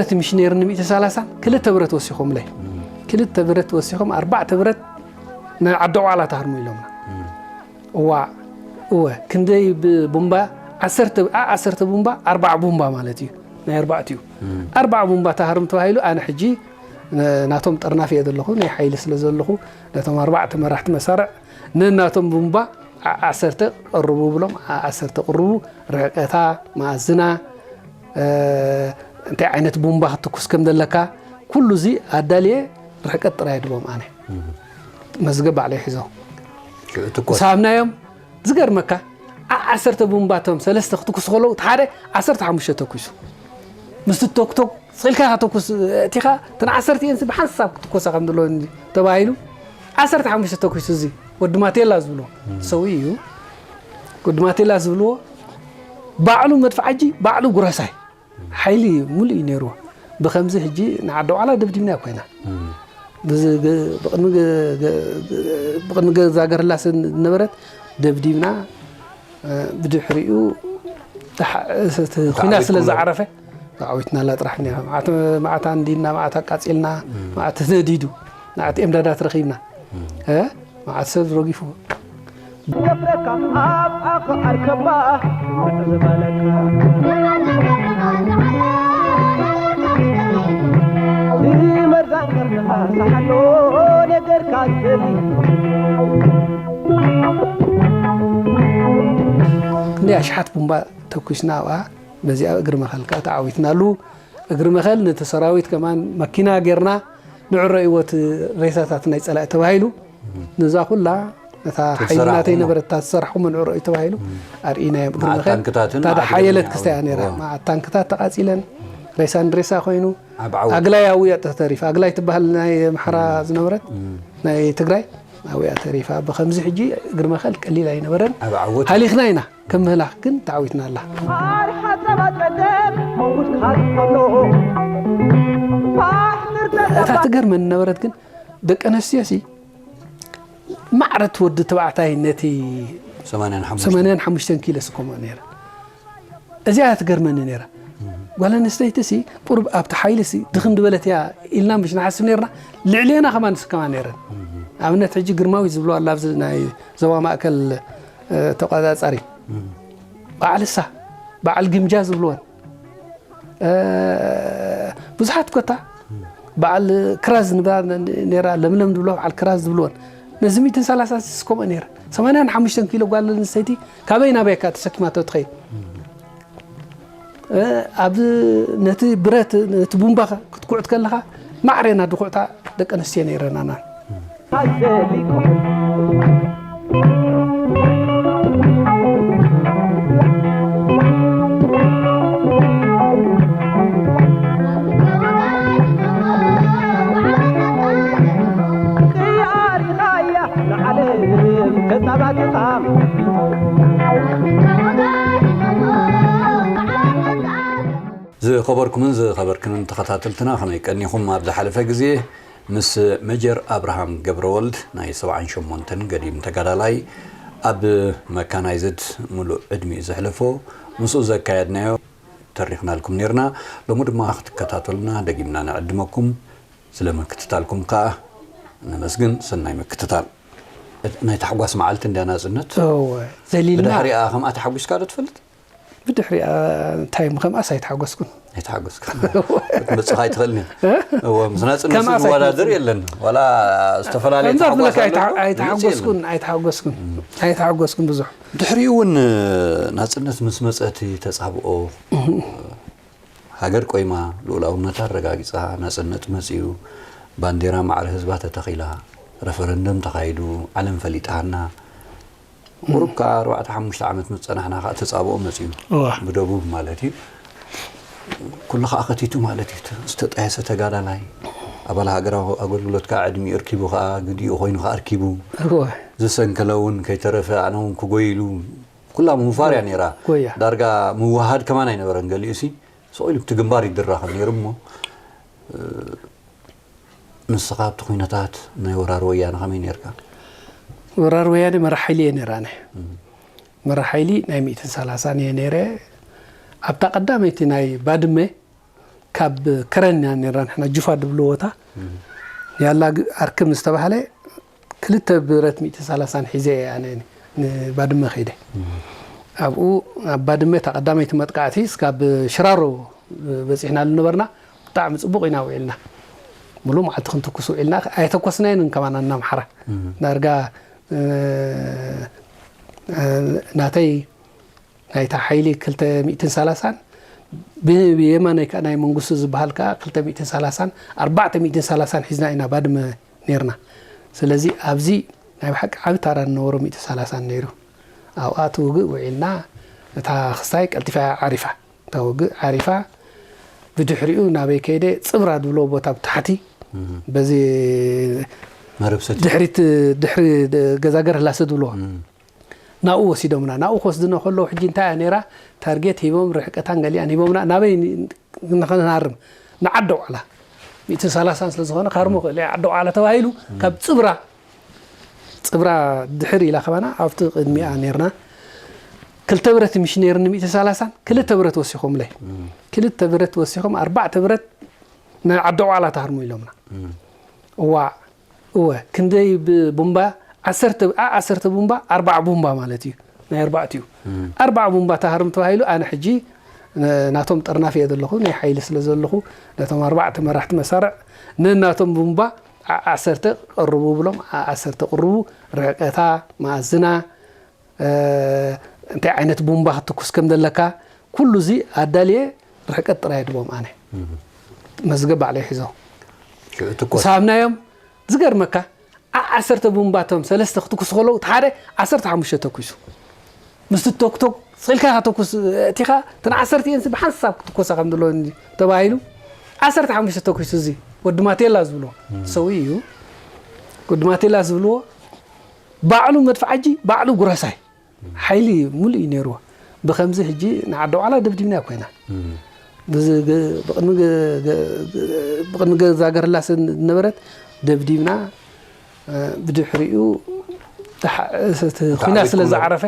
እቲ ሚሽነሪ ን ሚእቲ ሰላሳን ክልተ ብረት ወሲኾምለይ። ክልተ ብረት ወሲኾም ኣርባዕተ ብረት ንዓዲ ቋላ ትሃርሙ ኢሎምና። እዋ እወ ክንደይ ብ- ቡምባ ዓሰርተ ዓ- ዓሰርተ ቡምባ ኣርባዓ ቡምባ ማለት እዩ ናይ ኣርባዕቲኡ ኣርባዓ ቡምባ ተሃርም ተባሂሉ ኣነ ሕጂ ነ- ናቶም ጠርናፍ እየ ዘለኹ ናይ ሓይሊ ስለ ዘለኹ ነቶም ኣርባዕተ መራሕቲ መሳርዕ ነናቶም ቡምባ ዓ- ዓሰርተ ቀርቡ ብሎም ዓ- ዓሰርተ ቅርቡ ርሕቀታ መኣዝና እ፣ እንታይ ዓይነት ቡምባ ክትኩስ ከም ዘለካ ኩሉ እዚ ኣዳልየ ርሕቀት ጥራይ ድቦም ኣነ መዝገብ ባዕለይ ሒዞ ሽዑ ትኮስ። ሳብናዮም ዝገርመካ ዓ- ዓሰርተ ቡምባቶም ሰለስተ ክትኩስ ከለዉ እቲ ሓደ ዓሰርተ ሓሙሽተ ተኩሱ ምስቲ ቶክቶክ ስልካ ከተኩስ እቲኻ እተን ዓሰርተ እየን ብሓንሳብ ክትኮሳ ከም ዘለዎ ተባሂሉ ዓሰርተ ሓሙሽተ ተኩሱ እዚ ወዲ ማቴላ ዝብልዎ ሰው እዩ ወዲ ማቴላ ዝብልዎ ባዕሉ መድፍዓጂ ባዕሉ ጉረሳይ ሓይሊ ሙሉእ እዩ ነይርዎ። ብኸምዚ ሕጂ ንዓዲ ዋዕላ ደብዲብና ኮይና ብዚ ገ- ብቕድሚ ገ- ገ- ብቕድሚ ገዛ ገርላስ ዝነበረት ደብዲብና እ፣ ብድሕሪኡ ተሓ- እቲ ኩናት ስለ ዝዓረፈ ተዓዊትናላ ጥራሕ እኒኣ። መዓት መዓት ኣንዲና መዓት ኣቃፂልና መዓት ነዲዱ መዓት ኤምዳዳት ረኺብና እ፣ መዓት ሰብ ረጊፉ ገብረካ ኣብ ኣኽዓር ከባ ዝበለካ ብመርዛን ከርትኻ ሳሓሎ ነገርካ ዝደሊ ክንደይ ኣሽሓት ቡምባ ተኩስና ኣብኣ በዚኣ እግሪ መኸል ከዓ ተዓዊትናሉ እግሪ መኸል ነቲ ሰራዊት ከማን መኪና ጌርና ንዕረእዎ እቲ ሬሳታት ናይ ፀላኢ ተባሂሉ ነዛ ኩላ ነታ ሓይሊ ናተይ ነበረት እታ ዝሰራሕኹም ንዕረእዩ ተባሂሉ ኣርኢናዮም እግሪ መኸል እታ ሓየለት ክስታ እያ ነይራ መዓት ታንክታት ተቓፂለን ሬሳ ንሬሳ ኮይኑ ኣግላይ ኣውያ ተሪፍ ኣግላይ ትበሃል ናይ ኣምሓራ ዝነበረት ናይ ትግራይ ኣውያ ተሪፋ ብከምዚ ሕጂ እግሪ መኸል ቀሊል ኣይነበረን ሃሊኽና ኢና ከም ምህላኽ ግን ተዓዊትና ኣላ ኣርሓ ጸባ ጸገም መውት ካል ከሎ ፋሕትር እታ ትገርመን ነበረት ግን ደቂ ኣነስትዮ ሲ ማዕረት ወዲ ተባዕታይ ነቲ 85 ኪሎ ስኮማ ነይራ እዚኣ ትገርመኒ ነይራ ጓል ኣንስተይቲ ሲ ቁሩብ ኣብቲ ሓይሊ ሲ ድኽም ዝበለት እያ ኢልና ምሽ ንሓስብ ነርና ልዕሌና ከማን ስከማ ነይረን ኣብነት ሕጂ ግርማዊ ዝብሎ ኣላ ኣብዚ ናይ ዞባ ማእከል ተቆጻጻሪ በዓል እሳ በዓል ግምጃ ዝብልወን ብዙሓት ኮታ በዓል ክራዝ ንብላ ነራ ለምለም ዝብልዋ በዓል ክራዝ ዝብልወን ነዚ ሚእትን ሰላሳን ስስ ከምኡ ነይረ ሰማንያን ሓሙሽተን ኪሎ ጓል ኣንስተይቲ ካበይ ናበይ እካ ተሰኪማቶ ትኸይድ ኣብ ነቲ ብረት ነቲ ቡምባ ክትኩዕት ከለኻ ማዕሬና ድኩዕታ ደቂ ኣንስትዮ ነይረናና ዝኸበርኩምን ዝኸበርክንን ተኸታተልትና ከመይ ቀኒኹም ኣብ ዝሓለፈ ግዜ ምስ መጀር ኣብርሃም ገብረወልድ ናይ ሰብዓን ሸሞንተን ገዲም ተጋዳላይ ኣብ መካናይዝድ ሙሉእ ዕድሚኡ ዘሕለፎ ምስኡ ዘካየድናዮ ተሪኽናልኩም ነርና ሎሚ ድማ ክትከታተሉና ደጊምና ንዕድመኩም ስለ ምክትታልኩም ከኣ ነመስግን ሰናይ ምክትታል ናይ ታሕጓስ መዓልቲ እንድያ ናጽነት ዘሊልና ብድሕሪኣ ከምኣ ተሓጒስካ ዶ ትፈልጥ ብድሕሪኣ እንታይ ምኸምኣስ ኣይተሓጎስኩን ኣይተሓጎስኩ ክትመጽኻ ኣይትኽእልን እየ እወ ምስ ናጽነት ከምኣስ ዝወዳደር ኣይትመጽን። የለን ዋላ ዝተፈላለየ ከምዛ ተሓጓስ ብለካ ኣሎ ኣይተሓ- እኮ፣ ግልጽ ኣይተሓጎስኩን የለን። ኣይተሓጎስኩን ኣይተሓጎስኩን ብዙሕ ድሕሪኡ እውን ናጽነት ምስ መጸ እቲ ተጻብኦ ሃገር ቆይማ ልኡላውነታ ኣረጋጊጻ ናጽነት መጺኡ ባንዴራ ማዕረ ህዝባ ተተኺላ ረፈረንደም ተኻይዱ ዓለም ፈሊጣሃና ቁሩብ ከዓ ኣርባዕተ ሓሙሽተ ዓመት ምስ ጸናሕና ከዓ ተጻብኦ መጺኡ እዋ። ብደቡብ ማለት እዩ ኩሉ ከዓ ከቲቱ ማለት እዩ ዝተጣየሰ ተጋዳላይ ኣባል ሃገራዊ ኣገልግሎት ከዓ ዕድሚኡ እርኪቡ ከዓ ግዲኡ ኮይኑ ከዓ እርኪቡ እዋ። ዝሰንከለ እውን ከይተረፈ ኣነ እውን ክጎይሉ ኩላ ምንፋር እያ ነይራ ጎያ። ዳርጋ ምውሃድ ከማን ኣይነበረን ገሊኡ ሲ ስቕ ኢሉ ብቲ ግንባር ይድራኸብ ነይሩ እሞ ንስኻ ኣብቲ ኩነታት ናይ ወራር ወያነ ከመይ ነርካ? ወራር ወያነ መራሕ ሓይሊ እየ ነይረ ኣነ። መራሕ ሓይሊ ናይ ሚእትን ሰላሳን እየ ነይረ። ኣብታ ቀዳመይቲ ናይ ባድመ ካብ ከረን ኢና ነርና ንሕና ጁፋ ድብልዎ ቦታ ያላ ኣርክብ ምስ ተባህለ ክልተ ብረት ሚእትን ሰላሳን ሒዘ እየ ኣነ ንባድመ ከይደ። ኣብኡ ኣብ ባድመ እታ ቀዳመይቲ መጥቃዕቲ እስካብ ሽራሮ በፂሕናሉ ነበርና። ብጣዕሚ ፅቡቕ ኢና ውዒልና። ሙሉእ መዓልቲ ክንትኩስ ውዒልና። ኣይተኮስናይን ከማን ኣና ኣምሓራ ዳርጋ ናተይ ናይታ ሓይሊ ክልተ ሚእትን ሰላሳን ብየማናይ ከዓ ናይ መንግስቱ ዝበሃል ከዓ ክልተ ሚእትን ሰላሳን ኣርባዕተ ሚእትን ሰላሳን ሒዝና ኢና ባድመ ነርና። ስለዚ ኣብዚ ናይ ብሓቂ ዓቢ ታራ ዝነበሮ ሚእትን ሰላሳን ነይሩ። ኣብኣ እቲ ውግእ ውዒልና እታ ክስታይ ቀልጢፋ ዓሪፋ እታ ውግእ ዓሪፋ ብድሕሪኡ ናበይ ከይደ ጽብራ ዝብሎ ቦታ ብታሕቲ በዚ መረብ ሰቲ ድሕሪት ድሕሪ ገዛ ገርህላሰ ዝብልዎ ናብኡ ወሲዶምና። ናብኡ ክወስድና ከለዉ ሕጂ እንታይ እያ ነይራ ታርጌት ሂቦም ርሕቀታን ገሊኣን ሂቦምና ናበይ ንኸንሃርም ንዓዲ ዋዕላ ሚእትን ሰላሳን ስለ ዝኾነ ክሃርሞ ክእል እየ ዓዲ ዋዕላ ተባሂሉ ካብ ፅብራ ፅብራ ድሕር ኢላ ከባና ኣብቲ ቅድሚኣ ነርና ክልተ ብረት ምሽ ነይርኒ ሚእትን ሰላሳን ክልተ ብረት ወሲኾምለይ ክልተ ብረት ወሲኾም ኣርባዕተ ብረት ናይ ዓዲ ዋዕላ ተሃርሙ ኢሎምና እዋ እወ ክንደይ ብ- ቡምባ ዓሰርተ ዓ ዓሰርተ ቡምባ ኣርባዓ ቡምባ ማለት እዩ ናይ ኣርባዕቲኡ ኣርባዓ ቡምባ ተሃርም ተባሂሉ ኣነ ሕጂ ነ- ናቶም ጠርናፍ እየ ዘለኹ ናይ ሓይሊ ስለ ዘለኹ ነቶም ኣርባዕተ መራሕቲ መሳርዕ ነናቶም ቡምባ ዓ ዓሰርተ ቀርቡ ብሎም ዓ ዓሰርተ ቅርቡ ርሕቀታ መኣዝና እንታይ ዓይነት ቡምባ ክትኩስ ከም ዘለካ ኩሉ እዚ ኣዳልየ ርሕቀት ጥራይ ድቦም ኣነ መዝገብ ባዕለይ ሒዞ ሽዑ ትኮስ ሰሃብናዮም ዝገርመካ ዓ ዓሰርተ ቡምባቶም ሰለስተ ክትኩስ ከለዉ እቲ ሓደ ዓሰርተ ሓሙሽተ ተኩሱ ምስቲ ቶክቶክ ስኢልካ ኢኻ ተኩስ እቲኻ እተን ዓሰርተ እየን ብሓንሳብ ክትኮሳ ከም ዘለዎ ተባሂሉ ዓሰርተ ሓሙሽተ ተኩሱ እዚ ወዲ ማቴላ ዝብልዎ ሰው እዩ ወዲ ማቴላ ዝብልዎ ባዕሉ መድፍዓጂ ባዕሉ ጉረሳይ ሓይሊ ሙሉእ እዩ ነይርዎ ብከምዚ ሕጂ ንዓዲ ዋዕላ ደብዲብና ኮይና ብዚ ገ- ብቅድሚ ገ- ገ- ብቅድሚ ገዛ ገርላሰ ዝነበረት ደብዲብና እ፣ ብድሕሪኡ ተሓ- እቲ ኩናት ስለ ዝዓረፈ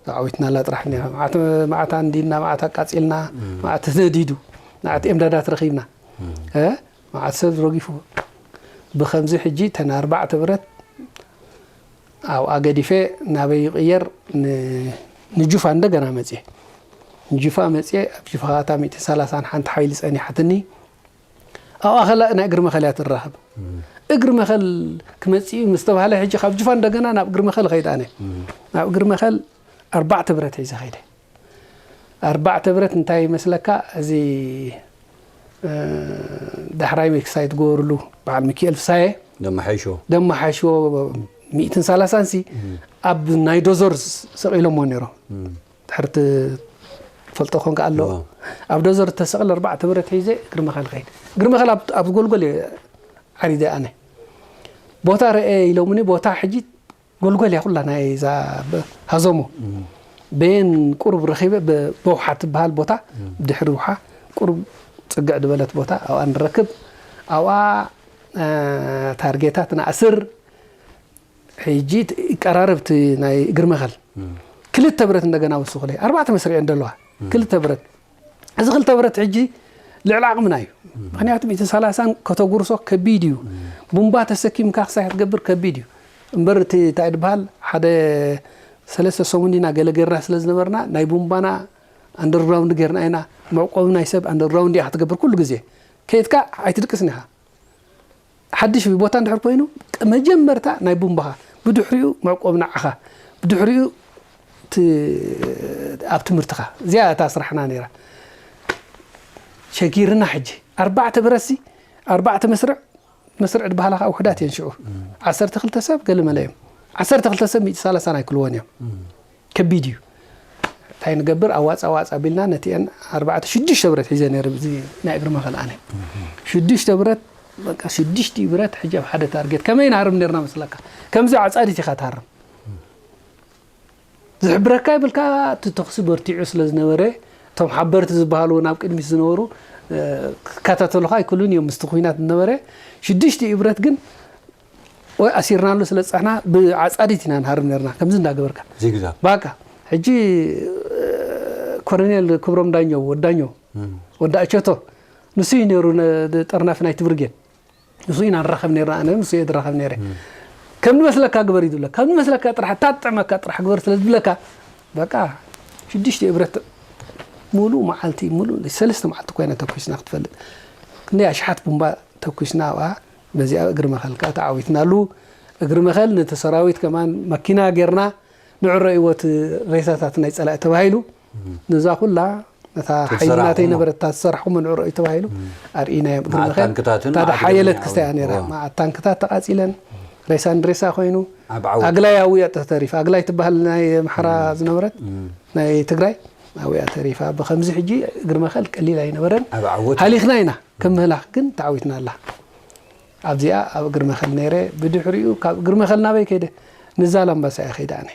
ተዓዊትና ላ ጥራሕ እኒኣ መዓት መዓት ኣንዲና መዓት ኣቃፂልና መዓት ተነዲዱ መዓት ኤምዳዳት ረኺብና እ፣ መዓት ሰብ ረጊፉ ብከምዚ ሕጂ ተን ኣርባዕተ ብረት ኣብኣ ገዲፈ ናበይ ይቕየር ን- ንጁፋ እንደገና መፅየ ንጁፋ መፅየ ኣብ ጁፋ እታ ሚእቲ ሰላሳን ሓንቲ ሓይሊ ፀኒሓትኒ ኣብኣ ከላ ናይ እግሪ መኸል እያ ትራኸብ እግሪ መኸል ክመፅእ እዩ ምስ ተባህለ ሕጂ ካብ ጁፋ እንደገና ናብ እግሪ መኸል ኸይድ ኣነ ናብ እግሪ መኸል ኣርባዕተ ብረት ሒዘ ኸይደ ኣርባዕተ ብረት እንታይ ይመስለካ እዚ ዳሕራይ ሜክሳይ ትገበርሉ በዓል ሚኪኤል ፍሳየ ደመሓይሾ ደመሓይሽዎ ሚእትን ሰላሳን ሲ ኣብ ናይ ዶዞር ሰቂሎሞ ነይሮም ድሕርቲ ፈልጦ ኮንካ ኣሎ ኣብ ዶዞር ተሰቅል ኣርባዕተ ብረት ሒዘ እግሪ መኸል ኸይድ እግሪ መኸል ኣብ ጎልጎል ዓሪደ ኣነ ቦታ ርአ ኢሎምኒ ቦታ ሕጂ ጎልጎል እያ ኩላ ናይ እዛ ሃዞሞ በየን ቁሩብ ረኺበ በውሓ ትበሃል ቦታ ድሕሪ ውሓ ቁሩብ ፅግዕ ዝበለት ቦታ ኣብኣ ንረክብ ኣብኣ ታርጌታት ንኣስር ሕጂ ይቀራረብ እቲ ናይ እግሪ መኸል ክልተ ብረት እንደገና ወስኹለይ ኣርባዕተ መስርዕ እንደለዋ ክልተ ብረት እዚ ክልተ ብረት ሕጂ ልዕሊ ዓቕምና እዩ ምክንያቱ ሚእትን ሰላሳን ከተጉርሶ ከቢድ እዩ ቡምባ ተሰኪምካ ክሳይ ክትገብር ከቢድ እዩ እምበር እቲ እንታይ ድበሃል ሓደ ሰለስተ ሰሙን ኢና ገለ ገርና ስለ ዝነበርና ናይ ቡምባና ኣንደርግራውንድ ገርና ኢና መዕቆቢ ናይ ሰብ ኣንደርግራውንድ እያ ክትገብር ኩሉ ግዜ ከየትካ ኣይትድቅስን ኢኻ ሓድሽ ቦታ እንድሕር ኮይኑ መጀመርታ ናይ ቡምባኻ ብድሕሪኡ መዕቆብ ንዓኻ ብድሕሪኡ ኣብ ትምህርትኻ እዚኣ እታ ስራሕና ነይራ ሸጊርና ሕጂ ኣርባዕተ ብረሲ ኣርባዕተ መስርዕ መስርዕ ዝበሃላ ከዓ ውሕዳት እየን ሽዑ ዓሰርተ ክልተ ሰብ ገለመለ እዮም ዓሰርተ ክልተ ሰብ ሚእቲ ሰላሳ ኣይክልዎን እዮም ከቢድ እዩ እንታይ ንገብር ኣዋፃ ዋፃ ቢልና ነቲአን ኣርባዕተ ሽዱሽተ ብረት ሒዘ ነይረ እዚ ናይ እግሪ መኸል ኣነ ሽዱሽተ ብረት በቃ ሽዱሽተ ብረት ሕጂ ኣብ ሓደ ታርጌት ከመይ ንሃርም ነርና መስለካ ከምዚ ኣፃዲት ኢኻ ትሃርም ዝሕብረካ ይብልካ እቲ ተኽሲ በርቲዑ ስለ ዝነበረ እቶም ሓበርቲ ዝበሃሉ ናብ ቅድሚት ዝነበሩ ክከታተሉካ ኣይክሉን እዮም ምስቲ ኩናት ዝነበረ ሽዱሽተ ብረት ግን ወይ ኣሲርናሉ ስለ ዝፀሕና ብዓፃዲት ኢና ንሃርም ነርና ከምዚ እንዳገበርካ ዚግዛ ባቃ ሕጂ ኮሎኔል ክብሮም ዳኘው ወዳኘው ወዳ ኣቸቶ ንሱ እዩ ነይሩ ነ- ጠርናፊ ናይቲ ብርጌድ። ንሱ ኢና ንራኸብ ነርና፣ ኣነ ንሱ እየ ዝራኸብ ነይረ። ከም ዝመስለካ ግበር እዩ ዝብለካ፣ ከም ዝመስለካ ጥራሕ፣ እታ ትጥዕመካ ጥራሕ ግበር ስለ ዝብለካ፣ በቃ ሽዱሽተ ብረት ሙሉእ መዓልቲ፣ ሙሉእ ሰለስተ መዓልቲ ኮይና ተኩስና ክትፈልጥ፣ ክንደይ ኣሽሓት ቡምባ ተኩስና ኣብኣ። በዚኣ እግሪ መኸል ከዓ ተዓዊትናሉ። እግሪ መኸል ነቲ ሰራዊት ከማን መኪና ጌርና፣ ንዕረይዎ እቲ ሬሳታት ናይ ጸላኢ ተባሂሉ፣ ነዛ ኩላ ነታ ሓይሊ ናተይ ነበረት እታ ዝሰራሕኹሞ ንዕረዩ ተባሂሉ ኣርኢናዮም። እግሪ መኸል እታ ሓየለት ክስታይ እያ ነይራ። መዓት ታንክታት ተቓጺለን፣ ሬሳ ንሬሳ ኮይኑ፣ ኣግላይ ኣውያ ተተሪፋ። ኣግላይ ትበሃል ናይ ኣምሓራ ዝነበረት ናይ ትግራይ ኣውያ ተሪፋ። ብኸምዚ ሕጂ እግሪ መኸል ቀሊል ኣይነበረን። ሃሊኽና ኢና ከም ምህላኽ ግን ተዓዊትና ኣላ። ኣብዚኣ ኣብ እግሪ መኸል ነይረ። ብድሕሪኡ ካብ እግሪ መኸል ናበይ ከይደ? ንዛላምባሳ እየ ከይደ ኣነ።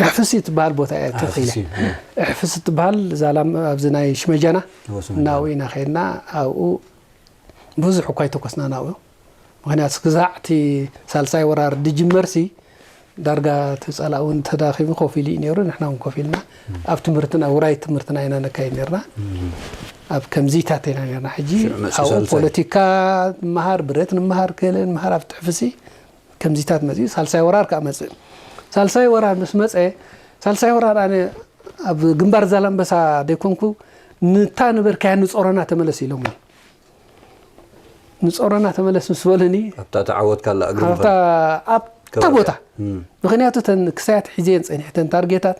ኣሕፍሲ ትበሃል ቦታ እያ ተኺለ። ኣሕፍሲ ትበሃል ዛላም ኣብዚ ናይ ሽመጃና ናብኡ ኢና ከይድና። ኣብኡ ብዙሕ እኳ ኣይተኮስና ናብኡ። ምክንያቱ ክሳዕ እቲ ሳልሳይ ወራር ድጅመርሲ ዳርጋ እቲ ጸላእ እውን ተዳኺሙ ኮፍ ኢሉ እዩ ነይሩ። ንሕና እውን ኮፍ ኢልና ኣብ ትምህርትና፣ ውራይ ትምህርትና ኢና ነካይድ ነርና። ኣብ ከምዚታት ኢና ነርና። ሕጂ ኣብኡ ፖለቲካ ንምሃር፣ ብረት ንምሃር፣ ክእለ ንምሃር ኣብ ትሕፍሲ ከምዚታት መፅዩ። ሳልሳይ ወራር ከዓ መፅእ። ሳልሳይ ወራር ምስ መፀ፣ ሳልሳይ ወራር ኣነ ኣብ ግንባር ዛላምበሳ ደይኮንኩ፣ ንታ ነበርካያ ንፆረና ተመለስ ኢሎምኒ። ንፆረና ተመለስ ምስ በሉኒ፣ ኣብታ ተዓወትካላ እግሪ ኣብታ ኣብታ ቦታ። ምኽንያቱ እተን ክሳያት ሒዘን ፀኒሕተን ታርጌታት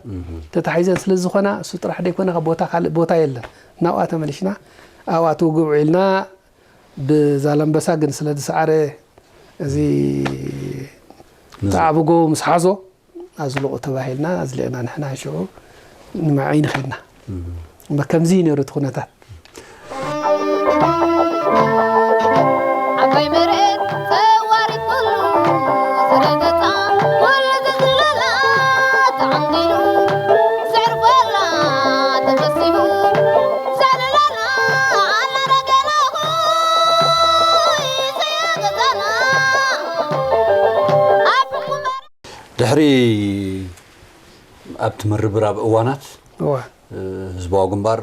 ተታሒዘን ስለ ዝኾና፣ እሱ ጥራሕ ደይኮነ ካብ ቦታ ካልእ ቦታ የለን። ናብኣ ተመሊሽና ኣብኣ ትውግብ ውዒልና። ብዛላምበሳ ግን ስለ ዝሰዓረ፣ እዚ ተዓብጎ ምስ ሓዞ ኣዝልቑ ተባሂልና ኣዝሊቕና። ንሕና ሽዑ ንመዐይኒ ኸድና። እምበር ከምዚ እዩ ነይሩ እቲ ኩነታት። ዓባይ መሬት ተዋሪድ ኩሉ ዝረገጻ፣ ኩሉ ዝዝለላ ተዓንዲሉ፣ ዘዕርፈላ ተፈሲሁ፣ ዘዕልለላ ኣናረገናኹ ይዘየገዛና። ኣብ ድሕሪ ኣብቲ ምርብራብ እዋናት፣ እዋ። ህዝባዊ ግንባር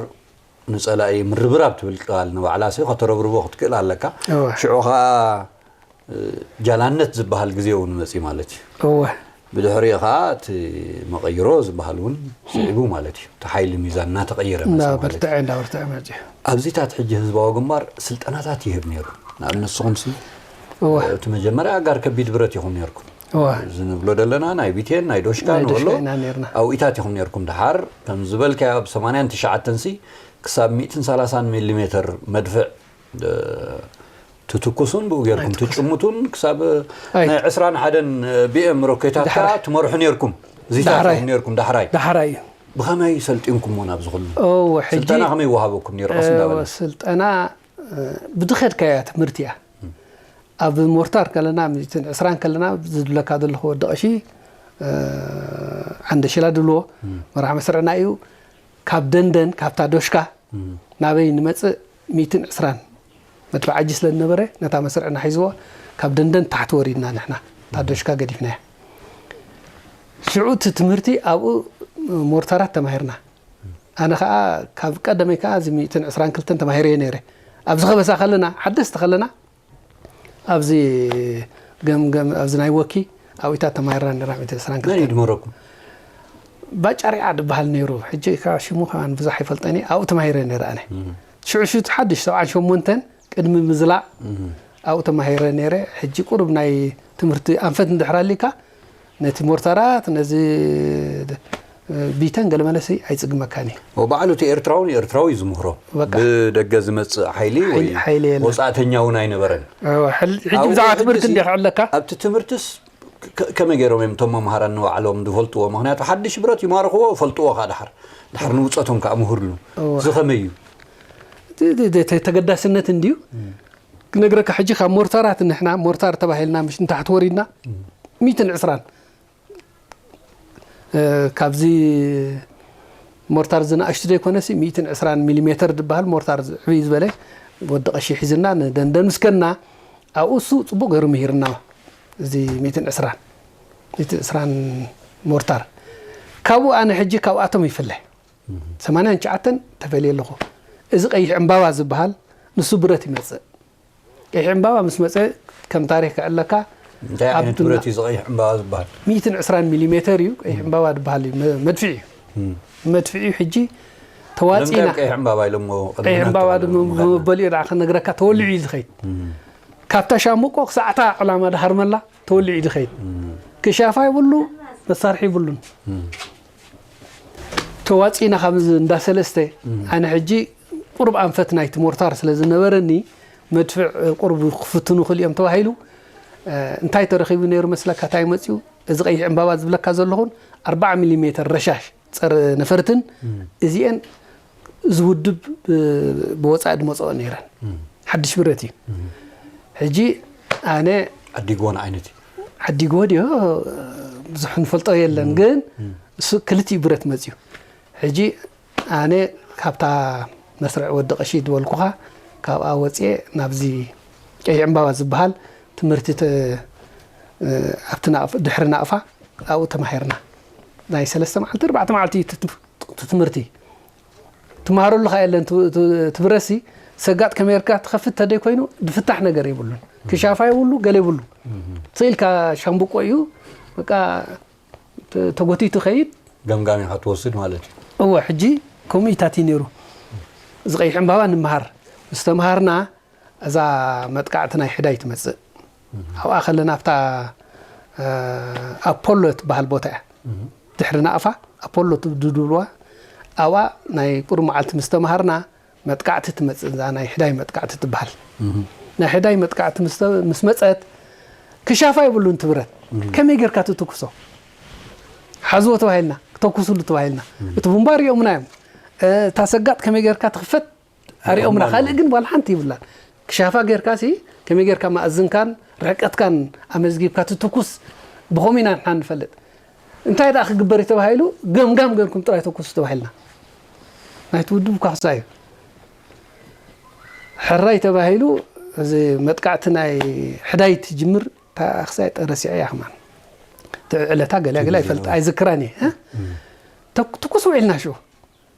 ንጸላኢ ምርብራብ ትብል ቃል ንባዕላሲ ከተረብርቦ ክትክእል ኣለካ። እዋ። ሽዑ ኸኣ፣ እ፣ ጃላነት ዝበሃል ግዜ እውን መጺኡ ማለት እዩ። እወ። ብድሕሪኡ ኸኣ እቲ መቐይሮ ዝበሃል እውን ስዒቡ ማለት እዩ። እቲ ሓይሊ ሚዛን እናተቐየረ መጺኡ ማለት እዩ። እንዳበርትዐ፣ እንዳበርትዐ መጺኡ። ኣብዚታት ሕጂ ህዝባዊ ግንባር ስልጠናታት ይህብ ነይሩ። ንኣብነት ንስኹምሲ፣ እወ። እቲ መጀመርያ ኣጋር ከቢድ ብረት ኢኹም ነይርኩም። እወ። እዚ ንብሎ ዘለና ናይ ቢቴን፣ ናይ ዶሽካ፣ ናይ ዶሽካ ንበሎ ኢና ነይርና። ኣውኢታት ኢኹም ነይርኩም። ደሓር ከም ዝበልካዮ ኣብ ሰማንያን ትሽዓተን ሲ ክሳብ ሚእትን ሰላሳን ሚሊሜተር መድፍዕ፣ እ፣ ትትኩሱን ብኡ ጌርኩም ኣይትኩሱን። ትጭምቱን ክሳብ ኣይ። ናይ ዕስራን ሓደን ቢ ኤም ሮኬታት ደሓራይ። ከኣ ትመርሑ ነይርኩም። እዚታት ዳሕራይ። ኢኹም ነይርኩም ዳሕራይ። ዳሕራይ እዩ። ብኸመይ ሰልጢንኩሞ ናብዚ ኩሉ? እወ፣ ሕጂ ስልጠና ከመይ ይወሃበኩም ነይሩ? ቀስ እንዳበለ። እወ፣ ስልጠና፣ እ፣ ብድኸድካያ ትምህርቲ እያ። ኣብ ሞርታር ከለና፣ ሚእትን ዕስራን ከለና፣ ዝብለካ ዘለኹ ወዲ ቀሺ፣ እ፣ ዓንደ ሽላ ድብልዎ፣ እም። መርሓ መስርዕና እዩ። ካብ ደንደን፣ ካብታ ዶሽካ፣ እም። ናበይ ንመጽእ? ሚእትን ዕስራን መድፍዕ ኣጂ ስለ ዝነበረ፣ ነታ መስርዕና ሒዝዎ፣ ካብ ደንደን ታሕቲ ወሪድና ንሕና፣ እታ ዶሽካ ገዲፍናያ። ሽዑ እቲ ትምህርቲ ኣብኡ ሞርታራት ተማሂርና። ኣነ ኸኣ ካብ ቀደመይ ከኣ እዚ ሚእትን ዕስራን ክልተን ተማሂረ እየ ነይረ። ኣብዚ ኸበሳ ከለና፣ ሓደስቲ ከለና፣ ኣብዚ ገምገም፣ ኣብዚ ናይ ወኪ ኣብኢታት ተማሂርና ነይርና፣ ሚእትን ዕስራን ክልተን። መን እዩ ድመረኩም? ባጫ ሪዓ ድበሃል ነይሩ። ሕጂ ከኣ ሽሙ ከማን ብዙሕ ኣይፈልጠን እየ። ኣብኡ ተማሂረ ነይረ ኣነ። እም። ሽዑ ሽዑ ሓድሽ ሰብዓን ሸሞንተን ቅድሚ ምዝላቕ እም። ኣብኡ ተማሂረ ነይረ። ሕጂ ቁሩብ ናይ ትምህርቲ ኣንፈት እንድሕር ኣሊካ፣ ነቲ ሞርታራት፣ ነዚ ቢተን ገለ መለሲ ኣይጽግመካን እዩ። ወባዕሉ እቲ ኤርትራዊ ንኤርትራዊ እዩ ዝምህሮ። በቃ። ብደገ ዝመጽእ ሓይሊ ወይ ሓይሊ፣ ሓይሊ የለን። ወጻእተኛ እውን ኣይነበረን። እወ፣ ሕል-፣ ሕጂ ኣብኡ ብዛዕባ ሕጂ ትምህርቲ ሲ እንዲኻ ኣለካ? ኣብቲ ትምህርትስ ከ-፣ ከመይ ገይሮም እዮም እቶም መምሃራን ንባዕሎም ዝፈልጥዎ? ምኽንያቱ ሓድሽ ብረት ይማርኽዎ፣ ይፈልጥዎ ከኣ ደሓር። ደሓር ንውጸቶም ከኣ ምህርሉ። እወ። እዚ ከመይ እዩ? እቲ፣ እቲ፣ እቲ ተገዳስነት እንድዩ። እም። ክነግረካ ሕጂ ካብ ሞርታራት ንሕና ሞርታር ተባሂልና ምሽ ንታሕቲ ወሪድና እም። ሚእትን ዕስራን እ፣ ካብዚ ሞርታር ዝነኣሽቱ ዘይኮነሲ፣ ሚእትን ዕስራን ሚሊሜተር ዝበሃል ሞርታር ዝ-፣ ዕብይ ዝበለ ወዲ ቀሺ ሒዝና ንደንደን ምስ ከድና፣ ኣብኡ እሱ ጽቡቕ ገይሩ ምሂርና። እዚ ሚእትን ዕስራን፣ ሚእትን ዕስራን ሞርታር። ካብኡ ኣነ ሕጂ ካብኣቶም ይፍለ። ሰማንያን ትሽዓተን ተፈልየ ኣለኹ። እዚ ቀይሕ ዕምባባ ዝበሃል ንሱ ብረት ይመጽእ። ቀይሕ ዕምባባ ምስ መጸ ከም ታሪኽ ክዕለካ እንታይ ዓይነት ብረት እዩ ዝቐይሕ ዕምባባ ዝበሃል? ሚእትን ዕስራን ሚሊሜተር እዩ። ቀይሕ ዕምባባ ዝበሃል እዩ። መ- መድፍዒ እዩ። መድፍዒ እዩ። ሕጂ ተዋፂና ቀይሕ ዕምባባ ኢሎሞ ቀይሕ ዕምባባ ድማ መበሊኡ ደኣ ክነግረካ ተወሊዑ እዩ ዝኸይድ። ካብታ ሻምብቆ ክሳዕታ ዕላማ ድሃርመላ ተወሊዑ እዩ ዝኸይድ። ክሻፋ ይብሉ መሳርሒ ይብሉን። ተዋፂና ካብ እንዳ ሰለስተ ኣነ ሕጂ ቁሩብ ኣንፈት ናይቲ ሞርታር ስለ ዝነበረኒ መድፍዕ ቁሩብ ክፍትኑ ክእል እዮም ተባሂሉ። እንታይ ተረኺቡ ነይሩ መስለካ? እንታይ መፅኡ? እዚ ቀይሕ ዕምባባ ዝብለካ ዘለኹን ኣርባዓ ሚሊሜተር ረሻሽ ፀረ ነፈርትን እዚአን ዝውድብ ብወፃኢ ድመፅኦ ነይረን። ሓድሽ ብረት እዩ። ሕጂ ኣነ ዓዲግዎን ዓይነት እዩ። ዓዲግዎ ድዮ ብዙሕ ንፈልጦ የለን፣ ግን እሱ ክልቲኡ ብረት መፅዩ። ሕጂ ኣነ ካብታ መስርዕ ወዲ ቀሺ ዝበልኩኻ ካብኣ ወፅኤ ናብዚ ቀይሕ ዕምባባ ዝበሃል ትምህርቲ ተ- ኣብቲ ናቕፍ- ድሕሪ ናቕፋ ኣብኡ ተማሂርና። ናይ ሰለስተ መዓልቲ ኣርባዕተ መዓልቲ እዩ እቲ ትም- እቲ ትምህርቲ ትመሃረሉ ካ የለን። ት- ት- ትብረሲ ሰጋጥ ከመይ ጌርካ ትኸፍት ተደይ ኮይኑ ድፍታሕ ነገር የብሉን። ክሻፋ የብሉ ገለ የብሉ። ስኢልካ ሻምብቆ እዩ በቃ ተ- ተጎቲቱ ከይድ ገምጋም ኢኻ ትወስድ ማለት እዩ። እወ ሕጂ ከምኡ ኢታት እዩ ነይሩ። እዚ ቀይሕ ዕምባባ ንምሃር ምስ ተምሃርና እዛ መጥቃዕቲ ናይ ሕዳይ ትመፅእ። ኣብኣ ከለና ኣብታ ኣፖሎ ትበሃል ቦታ እያ። ድሕሪ ናቕፋ ኣፖሎ ድድብልዋ ኣብኣ ናይ ቁሩብ መዓልቲ ምስ ተምሃርና መጥቃዕቲ ትመፅእ። እዛ ናይ ሕዳይ መጥቃዕቲ ትበሃል። ናይ ሕዳይ መጥቃዕቲ ምስ መፀት ክሻፋ የብሉን ትብረት። ከመይ ጌርካ ትትኩሶ? ሓዝዎ ተባሂልና፣ ተኩሱሉ ተባሂልና። እቲ ቡምባ ሪኦምና እዮም። እታ ሰጋጥ ከመይ ጌርካ ትኽፈት ኣሪኦምና። ካልእ ግን ዋላ ሓንቲ ይብላን። ክሻፋ ጌርካ ሲ ከመይ ጌርካ መኣዝንካን ርሕቀትካን ኣመዝጊብካ ትትኩስ ብኸምኡ ኢና ንሕና ንፈልጥ። እንታይ ደኣ ክግበር እዩ ተባሂሉ? ገምጋም ጌርኩም ጥራይ ተኩሱ ተባሂልና። ናይቲ ውድብ እኳ ክሳ እዩ። ሕራይ ተባሂሉ እዚ መጥቃዕቲ ናይ ሕዳይ ትጅምር ታክሳይ ጠረሲዐ እያ ከማን። እቲ ዕለታ ገለ ገለ ኣይፈልጥ ኣይዝክራን እየ። እ? ተኩ- ትኩስ ውዒልና ሽዑ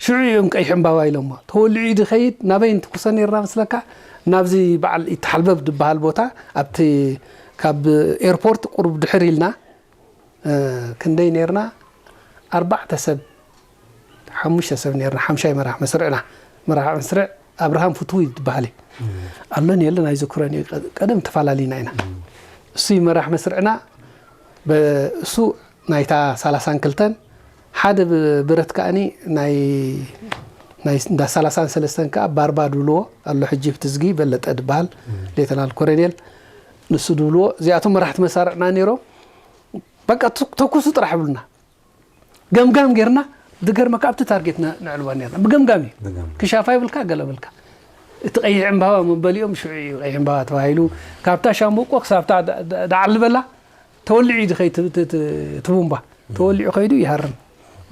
ሽዑ እዮም ቀይሕ ዕምባባ ኢሎሞ። ተወሊዑ ድኸይድ ናበይ እንትኩሰ ነይርና መስለካ? ናብዚ በዓል ይተሓልበብ ዝበሃል ቦታ ኣብቲ ካብ ኤርፖርት ቁሩብ ድሕር ኢልና ክንደይ ነርና? ኣርባዕተ ሰብ ሓሙሽተ ሰብ ነርና። ሓምሻይ መራሕ መስርዕና መራሕ መስርዕ ኣብርሃም ፍትዊ ዝበሃል እዩ። ኣሎን የለን ኣይዝክሮን እዩ። ቀደም ተፈላለና ኢና። እሱ እዩ መራሕ መስርዕና። እሱ ናይታ ሰላሳን ክልተን ሓደ ብረት ከኣኒ ናይ ናይ እንዳ ሰላሳን ሰለስተን ከኣ ባርባ ድብልዎ ኣሎ። ሕጂ ብትዝጊ በለጠ ዝበሃል ሌተናል ኮረኔል ንሱ ድብልዎ እዚኣቶም መራሕቲ መሳርዕና ነይሮም። በቃ ተኩሱ ጥራሕ ብሉና። ገምጋም ጌርና ዝገርመካ ኣብቲ ታርጌት ነዕልባ ኔርና ብገምጋም እዩ። ክሻፋ ይብልካ ገለ ብልካ እቲ ቀይሕ ዕምባባ መበሊኦም ሽዑ እዩ ቀይሕ ዕምባባ ተባሂሉ። ካብታ ሻምብቆ ክሳብታ ደዓልበላ ተወሊዑ እዩ ዝኸይድ ትቡምባ ተወሊዑ ከይዱ ይሃርም።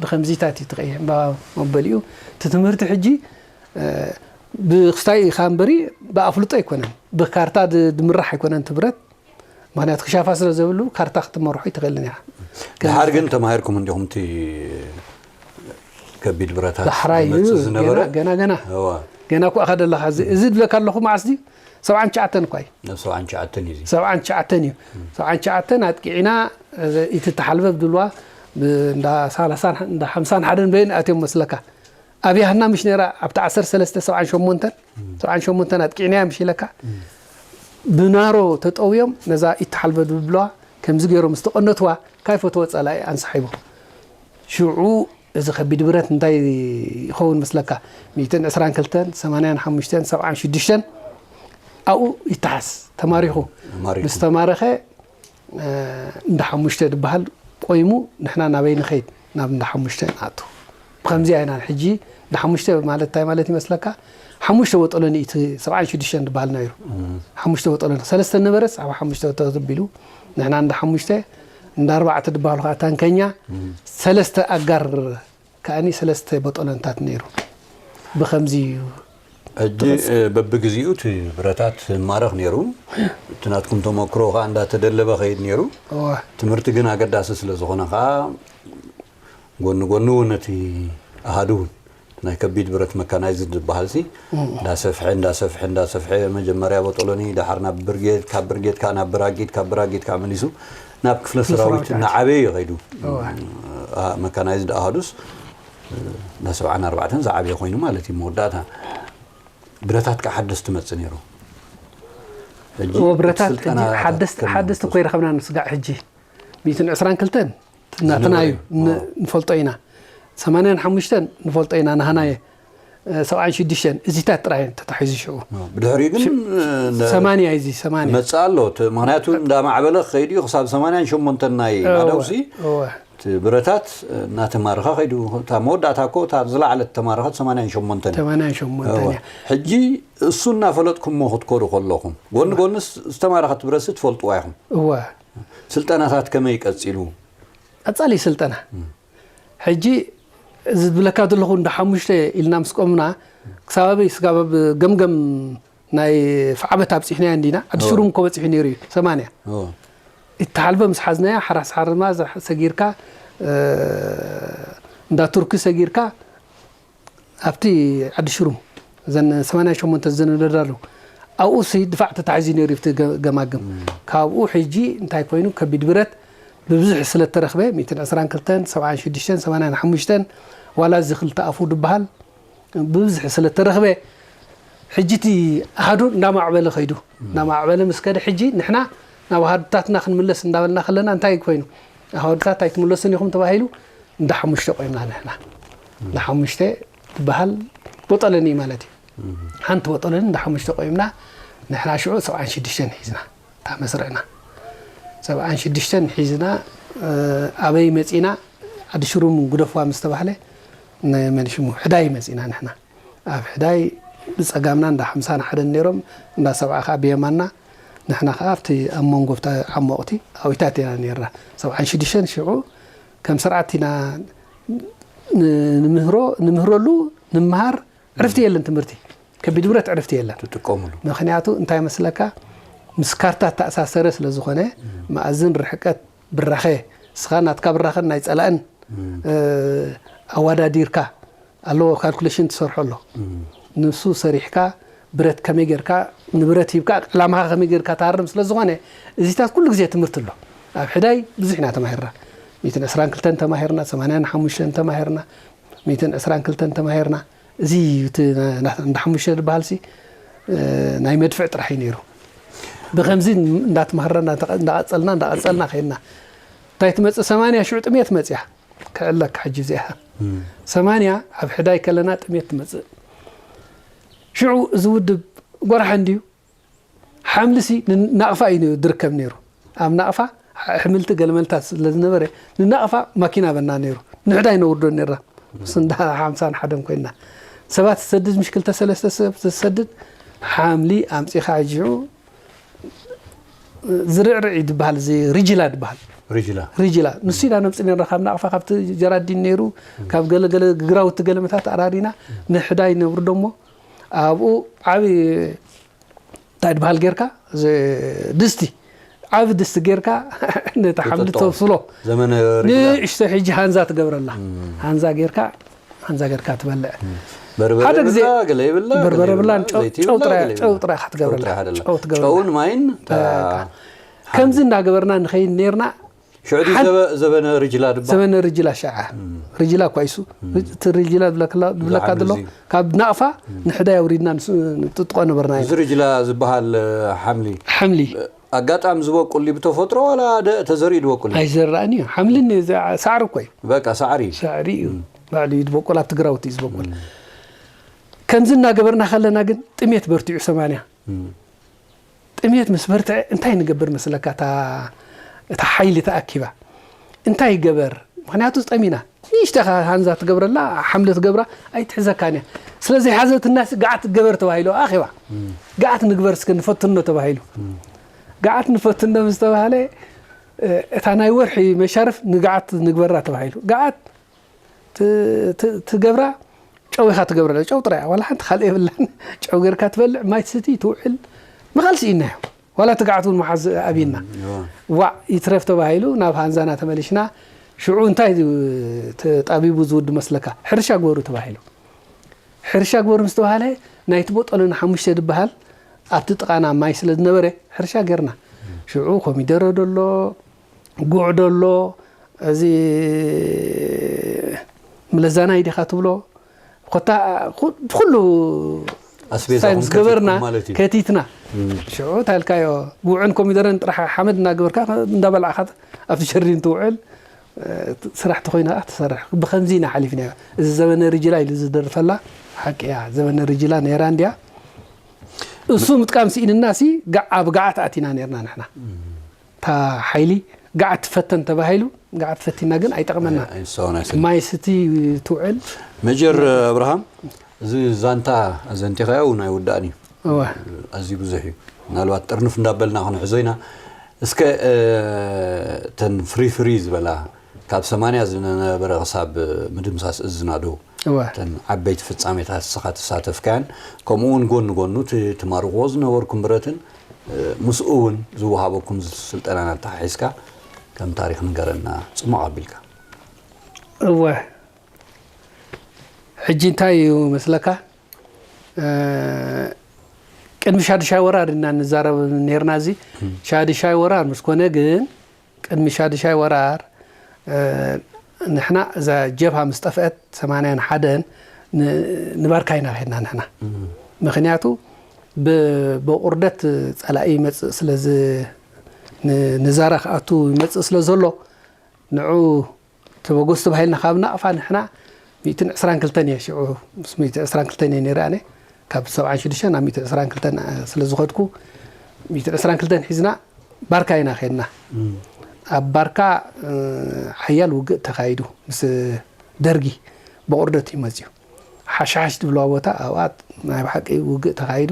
ብከምዚታት እዩ እቲ ቀይሕ ዕምባባ መበሊኡ። እቲ ትምህርቲ ሕጂ ብክስታይ ኢኻ እምበሪ ብኣፍልጦ ኣይኮነን ብካርታ ድምራሕ ኣይኮነን ትብረት። ምክንያቱ ክሻፋ ስለ ዘብሉ ካርታ ክትመርሖ ኣይትኽእልን ኢኻ። ድሓር ግን ተማሂርኩም እንዲኹም እቲ ከቢድ ብረታት ዳሕራይ እዩ ዝመጽእ ዝነበረ? ገና- ገና ገና እዋ። ገና እኮ ኢኻ ደለኻ እዚ- እዚ ድለካ ኣለኹ መዓስ ድዩ? ሰብዓን ትሽዓተን እኳ እዩ። ሰብዓን ትሽዓተን እዩ እዚ። ሰብዓን ትሽዓተን እዩ። ሰብዓን ትሽዓተን ኣጥቂዕና እዚ ኢትተሓልበብ ድልዋ እንዳ ሳላሳን እንዳ ሓምሳን ሓደን በይን ኣትዮም መስለካ ኣብያህና ምሽ ነራ ኣብቲ ዓሰርተ ሰለስተ ሰብዓን ሸሞንተን ሰብዓን ሸሞንተን ኣጥቂዕናያ ምሽ ኢለካ ብናሮ ተጠውዮም ነዛ ኢተሓልበ ድብለዋ ከምዚ ገይሮም ዝተቐነትዋ ካይፈተወ ጸላኢ ኣንሳሒቦ ሽዑ እዚ ከቢድ ብረት እንታይ ይኸውን መስለካ ሚእትን ዕስራን ክልተን ሰማንያን ሓሙሽተን ሰብዓን ሽዱሽተን ኣብኡ ይተሓስ ተማሪኹ ተማሪኹ። ምስ ተማረኸ እንዳ ሓሙሽተ ዝበሃል ቆይሙ ንሕና ናበይ ንኸይድ ናብ እንዳ ሓሙሽተ ንኣቱ ብከምዚ ኣይናን ሕጂ እንዳ ሓሙሽተ ማለት እንታይ ማለት ይመስለካ ሓሙሽተ ወጠሎ ንኢቲ ሰብዓን ሽዱሽተን ዝበሃል ነይሩ ሓሙሽተ ወጠሎ ሰለስተ ነበረስ ኣብ ሓሙሽተ ወጠሎ ተቢሉ ንሕና እንዳ ሓሙሽተ እንዳ ኣርባዕተ ዝበሃሉ ከዓ ታንከኛ ሰለስተ ኣጋር ከኣኒ ሰለስተ ቦጦሎንታት ነይሩ። ብኸምዚ እዩ። ሕጂ በብግዜኡ እቲ ብረታት ማረኽ ነይሩ። እቲ ናትኩም ተመክሮ ከዓ እንዳተደለበ ከይድ ነይሩ። እዋ። ትምህርቲ ግን ኣገዳሲ ስለ ዝኾነ ከዓ ጎኒ ጎኒ እውን ነቲ ኣሃዱ እውን ናይ ከቢድ ብረት መካናይዝድ ዝበሃል ሲ እንዳሰፍሐ እንዳሰፍሐ እንዳሰፍሐ መጀመርያ ቦጦሎኒ፣ ደሓር ናብ ብርጌድ፣ ካብ ብርጌድ ከዓ ናብ ብራጊድ፣ ካብ ብራጊድ ከዓ መሊሱ ናብ ክፍለ ሰራዊት እናዓበየ እዩ ከይዱ። መካናይዝድ ኣሃዱስ እንዳ ሰብዓን ኣርባዕተን ዝዓበየ ኮይኑ ማለት እዩ። መወዳእታ ብረታት ከዓ ሓደስ ትመፅእ ነይሩ። ብረታት ሓደስቲ እኮ ይረኸብና ንስጋዕ ሕጂ ሚእትን ዕስራን ክልተን ናትና እዩ፣ ንፈልጦ ኢና። ሰማንያን ሓሙሽተን ንፈልጦ ኢና፣ ናህናየ። ሰብዓን ሽዱሽተን እዚታት ጥራይ ተታሒዙ ሽዑ። ብድሕሪኡ ግን ሰማንያ እዚ ሰማንያ መጽእ ኣሎ። ምክንያቱ እንዳማዕበለ ክኸይድ እዩ። ክሳብ ሰማንያን ሸሞንተን ናይ ናደውሲ ብረታት እናተማርኸ ከይዱ። እታ መወዳእታ እኮ እታ ዝለዓለት ተማረኸት ሰማንያን ሸሞንተን። ሰማንያን ሸሞንተን እያ። ሕጂ እሱ እናፈለጥኩሞ ክትከዱ ከለኹም ጎኒ ጎንስ ዝተማረኸት ብረትሲ ትፈልጥዋ ኢኹም። እወ። ስልጠናታት ከመይ ቀጺሉ? ቀጻሊ ስልጠና። ሕጂ እዚ ዝብለካ ዘለኹ እንዳ ሓሙሽተ ኢልና ምስ ቆምና ክሳብ ኣበይ ስጋብ ኣብ ገምገም ናይ ፍዓበት ኣብፂሕናዮ እንዲና። ዓዲ ሽሩም እኮ በፂሑ ነይሩ እዩ ሰማንያ። እተሓልፈ ምስ ሓዝናዮ ሓራስ ሓርማ ሰጊርካ እንዳ ቱርኪ ሰጊርካ ኣብቲ ዓዲ ሽሩም እዘን ሰማንያ ሸሞንተ ዘንብለዳ ኣለዉ። ኣብኡ ሲ ድፋዕ ተታሒዙ ነይሩ ኣብቲ ገማግም። ካብኡ ሕጂ እንታይ ኮይኑ ከቢድ ብረት ብብዝሒ ስለ እተረኽበ ሚእትን ዕስራን ክልተን ሰብዓን ሽዱሽተን ሰማንያን ሓሙሽተን ዋላ እዚ ክልተ ኣፉ ድበሃል ብብዝሒ ስለ እተረኽበ ሕጂ እቲ ኣሃዱ እንዳማዕበለ ከይዱ። እንዳማዕበለ ምስ ከደ ሕጂ ንሕና ናብ ኣሃዱታትና ክንምለስ እንዳበልና ከለና እንታይ ኮይኑ ኣሃዱታት ኣይትምለሱን ኢኹም ተባሂሉ እንዳ ሓሙሽተ ቆይምና ንሕና። እንዳ ሓሙሽተ ትበሃል ቦጠለኒ ማለት እዩ። ሓንቲ ቦጠለኒ እንዳ ሓሙሽተ ቆይምና ንሕና ሽዑ ሰብዓን ሽዱሽተን ሒዝና እታ መስርዕና። ሰብዓን ሽዱሽተን ሒዝና ኣበይ መፂና ዓዲ ሽሩም ጉደፍዋ ምስ ተባህለ መን ሽሙ ሕዳይ መፂና ንሕና። ኣብ ሕዳይ ብፀጋምና እንዳ ሓምሳን ሓደን ነይሮም እንዳ ሰብዓ ከዓ ብየማንና ንሕና ከዓ ኣብቲ ኣብ መንጎ ኣብታ ዓሞቕቲ ኣዊታት ኢና ነይርና። ሰብዓን ሽዱሽተን ሽዑ ከም ስርዓት ኢና ንምህሮ ንምህረሉ ንምሃር ዕርፍቲ የለን ትምህርቲ ከቢድ ብረት ዕርፍቲ የለን። ትጥቀሙሉ። ምክንያቱ እንታይ መስለካ ምስ ካርታ ተኣሳሰረ ስለ ዝኾነ መኣዝን ርሕቀት ብራኸ እስኻ ናትካ ብራኸን ናይ ፀላእን ኣወዳዲርካ ኣለዎ ካልኩሌሽን ትሰርሖ ኣሎ። ንሱ ሰሪሕካ ብረት ከመይ ጌርካ ንብረት ሂብካ ዕላማኻ ከመይ ጌርካ ትሃርም ስለ ዝኾነ እዚታት ኩሉ ግዜ ትምህርቲ ኣሎ። ኣብ ሕዳይ ብዙሕ ኢና ተማሂርና። ሚእትን ዕስራን ክልተን ተማሂርና፣ ሰማንያን ሓሙሽተን ተማሂርና፣ ሚእትን ዕስራን ክልተን ተማሂርና። እዚ እቲ እንዳ ሓሙሽተ ዝበሃል ሲ ናይ መድፍዕ ጥራሕ እዩ ነይሩ። ብከምዚ እንዳተማሃርና እንዳቐፀልና እንዳቐፀልና ከይድና እንታይ ትመፅእ ሰማንያ ሽዑ ጥሜት መፅያ። ክዕለካ ሕጂ እዚኣ ሰማንያ ኣብ ሕዳይ ከለና ጥሜት ትመፅእ። ሽዑ እዚ ውድብ ጎራሕ እንድዩ ሓምልሲ ናቕፋ እዩ ዝርከብ ነይሩ። ኣብ ናቕፋ ኣሕምልቲ ገለመልታት ስለ ዝነበረ ንናቕፋ ማኪና በና ነይሩ። ንሕዳይ ነውርዶ ነራ ምስ እንዳ ሓምሳን ሓደን ኮይና ሰባት ትሰድድ ምሽ ክልተ ሰለስተ ሰብ ትሰድድ ሓምሊ ኣምፂኻ ሕጂ ዝርዕርዕ እዩ ዝበሃል እዚ ሪጅላ ዝበሃል ሪጅላ ሪጅላ ንሱ ኢና ነምፅ ነርና ካብ ናቕፋ ካብቲ ጀራዲን ነይሩ ካብ ገለገለ ግራውቲ ገለመታት ኣራሪና ንሕዳይ ነብርዶ እሞ ኣብኡ ዓብዪ እንታይ ዝበሃል ጌርካ ድስቲ ዓብ ድስቲ ጌርካ ነቲ ሓምሊ ተብስሎ ንእሽተ ሕጂ ሃንዛ ትገብረላ ሃንዛ ጌርካ ሃንዛ ጌርካ ትበልዕ ሓደ ግዜ በርበረ ብላን ጨው ጥራይ ኢኻ ትገብረላ ጨው ትገብረላ ጨውን ማይን ከምዚ እንዳገበርና ንኸይድ ኔርና ሽዑ ድዩ ዘበ- ዘበነ ርጅላ ድባ ዘበነ ርጅላ ሸዓ ርጅላ እኳ ይሱ እቲ ርጅላ ዝብለክላ ዝብለካ ዘሎ ካብ ናቕፋ ንሕዳይ ኣውሪድና ንሱ- ንጥጥቆ ነበርና ኢና። እዚ ርጅላ ዝበሃል ሓምሊ ሓምሊ ኣጋጣሚ ዝበቁል ድዩ ብተፈጥሮ ዋላ ደ- ተዘሪኡ ዝበቁል እዩ? ኣይዘራእን እዩ ሓምሊ ን- እዛ ሳዕሪ እኮ እዩ በቃ ሳዕሪ እዩ። ሳዕሪ እዩ ባዕሉ እዩ ዝበቁል ኣብቲ ግራውቲ እዩ ዝበቁል ከምዚ እናገበርና ከለና ግን ጥሜት በርቲዑ ሰማንያ ጥሜት ምስ በርትዐ እንታይ ንገብር መስለካ እታ እታ ሓይሊ ተኣኪባ እንታይ ይገበር ምክንያቱ ጠሚና ንእሽተኻ ሃንዛ ትገብረላ ሓምለ ትገብራ ኣይትሕዘካን እያ ስለዘይ ሓዘትናስ ገዓት ገበር ተባሂሉ ኣኼባ ገዓት ንግበር እስከ ንፈትኖ ተባሂሉ ገዓት ንፈትኖ ምስ ተባህለ እታ ናይ ወርሒ መሻርፍ ንገዓት ንግበራ ተባሂሉ ገዓት ትገብራ ጨው ኢኻ ትገብረላ ጨው ጥራይ ዋላ ሓንቲ ካልእ የብላን ጨው ገርካ ትበልዕ ማይ ትስቲ ትውዕል ንኻልሲ ኢናዮ ዋላ ትግዓት እውን መሓዝ ኣብና ዋዕ ይትረፍ ተባሂሉ ናብ ሃንዛና ተመሊሽና ሽዑ እንታይ ተጣቢቡ ዝውድ መስለካ ሕርሻ ግበሩ ተባሂሉ ሕርሻ ግበሩ ምስ ተባሃለ ናይቲ ቦጠሎኒ ሓሙሽተ ዝበሃል ኣብቲ ጥቓና ማይ ስለ ዝነበረ ሕርሻ ጌርና። ሽዑ ኮሚደረ ደሎ፣ ጉዕ ደሎ፣ እዚ ምለዛናይ ዲኻ ትብሎ፣ ኮታ ኩ- ብኩሉ ኣስቤዛ ሳይ ኹም ምስ ገበርና ከቲትኩም ማለት እዩ። ከቲትና። ሽዑ ታልካዮ ጉዕን ኮሚደረን ጥራሕ ሓመድ እናገበርካ እንዳበላዕካ ኣብቲ ሸርዲን ትውዕል። እ፣ ስራሕ ተኾይና ትሰርሕ። ብኸምዚ ኢና ሓሊፍና። እዚ ዘበነ ርጅላ ኢሉ ዝደርፈላ ሓቂ እያ። ዘበነ ርጅላ ነይራ እንድያ። እሱ ምጥቃም ስኢንና ሲ ጋዓ ብጋዓ ተኣቲና ነርና ንሕና። እታ ሓይሊ ጋዓ ትፈተን ተባሂሉ ጋዓ ትፈቲና ግን ኣይጠቕመና። ኣይንሳውን ኣይሰን ማይ ስቲ ትውዕል። መጀር ኣብርሃም፣ እዚ ዛንታ ኣዘንቲኻዮ እውን ኣይውዳእን እዩ። እወ። ኣዝዩ ብዙሕ እዩ። ምናልባት ጥርንፍ እንዳበልና ክንሕዞ ኢና። እስከ እ፣ እተን ፍሪ ፍሪ ዝበላ ካብ ሰማንያ ዝነበረ ክሳብ ምድምሳስ እዝና ዶ እወ። እተን ዓበይቲ ፍጻሜታት እስኻ ተሳተፍካያን፣ ከምኡ እውን ጎኒ ጎኑ እቲ ትማርኽዎ ዝነበርኩም ብረትን እ፣ ምስኡ እውን ዝወሃበኩም ስልጠናን ኣተሓሒዝካ ከም ታሪክ ንገረና። ጽሙቕ ኣቢልካ። እወ። ሕጂ እንታይ እዩ መስለካ? እ፣ ቅድሚ ሻድሻይ ወራር ኢና ንዛረብ ነርና። እዚ ሻድሻይ ወራር ምስ ኮነ ግን ቅድሚ ሻድሻይ ወራር እ፣ ንሕና እዛ ጀብሃ ምስ ጠፍአት ሰማንያን ሓደን ን- ንባርካ ኢና ኸድና ንሕና። ምክንያቱ ብ- ብቑርደት ጸላኢ ይመጽእ ስለዚ ን- ንዛራ ክኣቱ ይመጽእ ስለ ዘሎ ንዑ ተበገሱ ተባሂልና ካብ ናቕፋ ንሕና ሚእትን ዕስራን ክልተን እየ ሽዑ ምስ ሚእትን ዕስራን ክልተን እየ ነይረ ኣነ ካብ ሰብዓን ሽዱሽተን ናብ ሚእትን ዕስራን ክልተን ስለ ዝኸድኩ ሚእትን ዕስራን ክልተን ሒዝና ባርካ ኢና ኸድና። ኣብ ባርካ ሓያል ውግእ ተኻይዱ ምስ ደርጊ ብቑርደት እዩ መፅዩ። ሓሻሓሽ ትብለዋ ቦታ ኣብኣ ናይ ብሓቂ ውግእ ተኻይዱ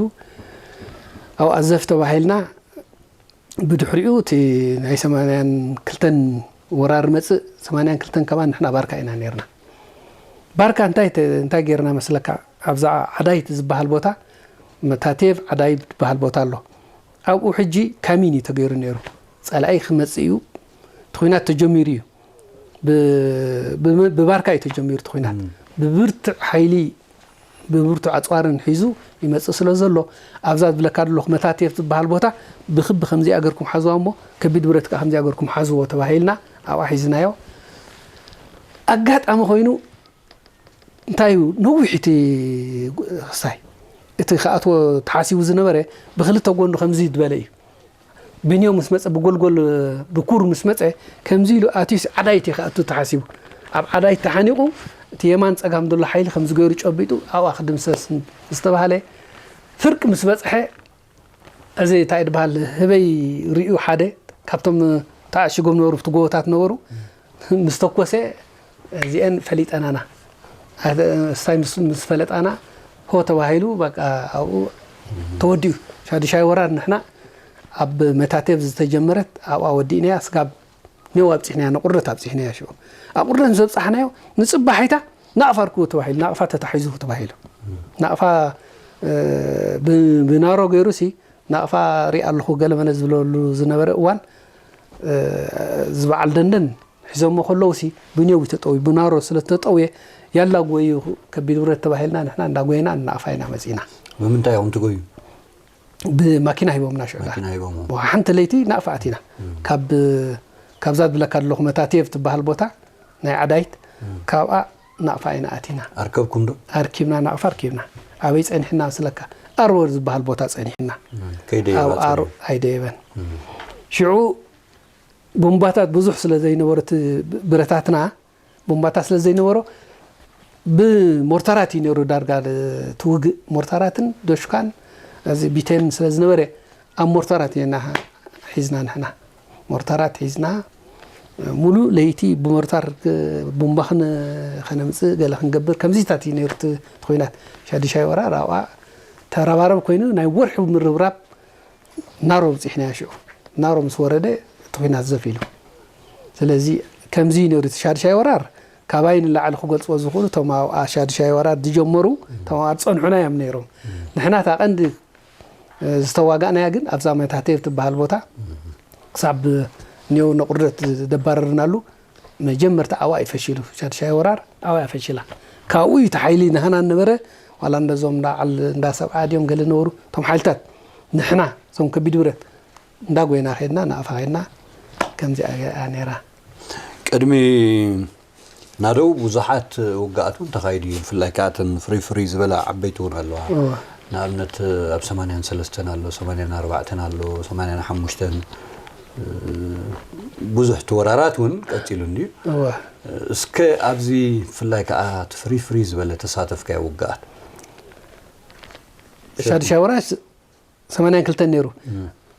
ኣብኣ ዘፍ ተባሂልና ብድሕሪኡ እቲ ናይ ሰማንያን ክልተን ወራር መፅእ ሰማንያን ክልተን ከማን ንሕና ባርካ ኢና ነርና። ባርካ እንታይ ተ- እንታይ ገይርና መስለካ ኣብዛ ዓዳይት ዝበሃል ቦታ መታቴቭ ዓዳይት ዝበሃል ቦታ ኣሎ። ኣብኡ ሕጂ ካሚን እዩ ተገይሩ ነይሩ። ፀላኢ ክመፅእ እዩ እቲ ኹናት ተጀሚሩ እዩ። ብ- ብ- ብባርካ እዩ ተጀሚሩ እቲ ኹናት ብብርትዕ ሓይሊ ብብርቱዕ ኣፅዋርን ሒዙ ይመፅእ ስለ ዘሎ ኣብዛ ዝብለካ ዘለኹ መታቴፍ ዝበሃል ቦታ ብክቢ ከምዚኣ ገርኩም ሓዝዋ እሞ ከቢድ ብረት ከዓ ከምዚኣ ገርኩም ሓዝዎ ተባሂልና ኣብኣ ሒዝናዮ። ኣጋጣሚ ኮይኑ እንታይ እዩ ነዊሕ እቲ ክሳይ እቲ ክኣትዎ ተሓሲቡ ዝነበረ ብክልተ ጎኑ ከምዚ ዝበለ እዩ። ብንዮ ምስ መፀ ብጎልጎል ብኩር ምስ መፀ ከምዚ ኢሉ ኣትዩስ ዓዳይት እዩ ክኣቱ ተሓሲቡ ኣብ ዓዳይት ተሓኒቑ እቲ የማን ፀጋም ዘሎ ሓይሊ ከምዚ ገይሩ ጨቢጡ ኣብኣ ክድምሰስ ዝተባሃለ ፍርቂ ምስ በፅሐ እዚ እንታይ ድበሃል ህበይ ርእዩ ሓደ ካብቶም ተዓሽጎም ነበሩ ብቲ ጎቦታት ነበሩ ምስ ተኮሰ እዚአን ፈሊጠናና ስታይ ምስ ፈለጣና ሆ ተባሂሉ በቃ ኣብኡ ተወዲኡ ሻዱሻይ ወራር ንሕና ኣብ መታቴብ ዝተጀመረት ኣብኣ ወዲእናያ ስጋብ ኔው ኣብፂሕናያ ንቁርደት ኣብፂሕናያ ሽዑ ኣብ ቁርደት ምስ ኣብፃሕናዮ ንፅባሒታ ናቕፋ ርክቡ ተባሂሉ ናቕፋ ተታሒዙ ተባሂሉ ናቕፋ ብናሮ ገይሩ ሲ ናቕፋ ሪኣ ኣለኹ ገለመለ ዝብለሉ ዝነበረ እዋን ዝበዓል ደንደን ሒዞሞ ከለውሲ ብኔው ተጠውዩ ብናሮ ስለተጠውየ ያላ ጎዩ ከቢድ ብረት ተባሂልና ንሕና እንዳጎየና ናቕፋ ኢና መፂና። ብምንታይ ኢኹም ትጎዩ? ብማኪና ሂቦምና ሽዑ ማኪና ሂቦሞ። ሓንቲ ለይቲ ናቕፋ ኣቲና ካብ ካብዛ ዝብለካ ዘለኹ መታቴብ ትበሃል ቦታ ናይ ዓዳይት ካብኣ ናቕፋ ኢና ኣቲና። ኣርከብኩም ዶ? ኣርኪብና ናቕፋ ኣርኪብና ኣበይ ፀኒሕና ስለካ ኣርወር ዝበሃል ቦታ ፀኒሕና። ከይደየባ ኣብ ኣር ኣይደየበን ሽዑ ቡምባታት ብዙሕ ስለ ዘይነበሩ እቲ ብረታትና ቡምባታት ስለ ዘይነበሮ ብሞርታራት እዩ ነይሩ ዳርጋ ትውግእ ሞርታራትን ዶሽካን እዚ ቢቴን ስለ ዝነበረ ኣብ ሞርታራት ኢና ሒዝና ንሕና ሞርታራት ሒዝና ሙሉ ለይቲ ብሞርታር ቡምባ ከነምፅእ ገለ ክንገብር ከምዚታት እዩ ነይሩ ኮይናት ሻዱሻይ ወራር ኣብኣ ተረባረብ ኮይኑ ናይ ወርሒ ምርብራብ ናሮ ኣብፂሕናዮ ሽዑ ናሮ ምስ ወረደ እቲ ኹናት ዘፍ ኢሉ ስለዚ ከምዚ እዩ ነይሩ እቲ ሻድሻይ ወራር ካባይ ንላዕሊ ክገልፅዎ ዝኽእሉ እቶም ኣብ ሻድሻይ ወራር ዝጀመሩ እቶም ኣብ ፀንሑና እዮም ነይሮም ንሕና እታ ቀንዲ ዝተዋጋእናያ ግን ኣብዛ መታቴብ ትበሃል ቦታ ክሳብ ኔው ነቁርደት ደባረርናሉ መጀመርታ ኣብኣ እዩ ፈሺሉ ሻድሻይ ወራር ኣብኣ ፈሺላ ካብኡ እዩ እቲ ሓይሊ ናህና ነበረ ዋላ እንደዞም እንዳዓል እንዳ ሰብዓ ድዮም ገለ ነበሩ እቶም ሓይልታት። ንሕና እዞም ከቢድ ብረት እንዳጎይና ከድና፣ ናቕፋ ከድና። ከምዚኣ ገይራ ነይራ። ቅድሚ ናደው ብዙሓት ውግኣት እውን ተኻይዱ እዩ። ብፍላይ ከዓ እተን ፍሪ ፍሪ ዝበላ ዓበይቲ እውን ኣለዋ። ንኣብነት ኣብ ሰማንያን ሰለስተን ኣሎ፣ ሰማንያን ኣርባዕተን ኣሎ፣ ሰማንያን ሓሙሽተን ብዙሕ ተወራራት እውን ቀፂሉ እንድዩ። እስከ ኣብዚ ብፍላይ ከዓ እቲ ፍሪ ፍሪ ዝበለ ተሳተፍካዮ ውግኣት ሻድሻይ ወራር ሰማንያን ክልተን ነይሩ።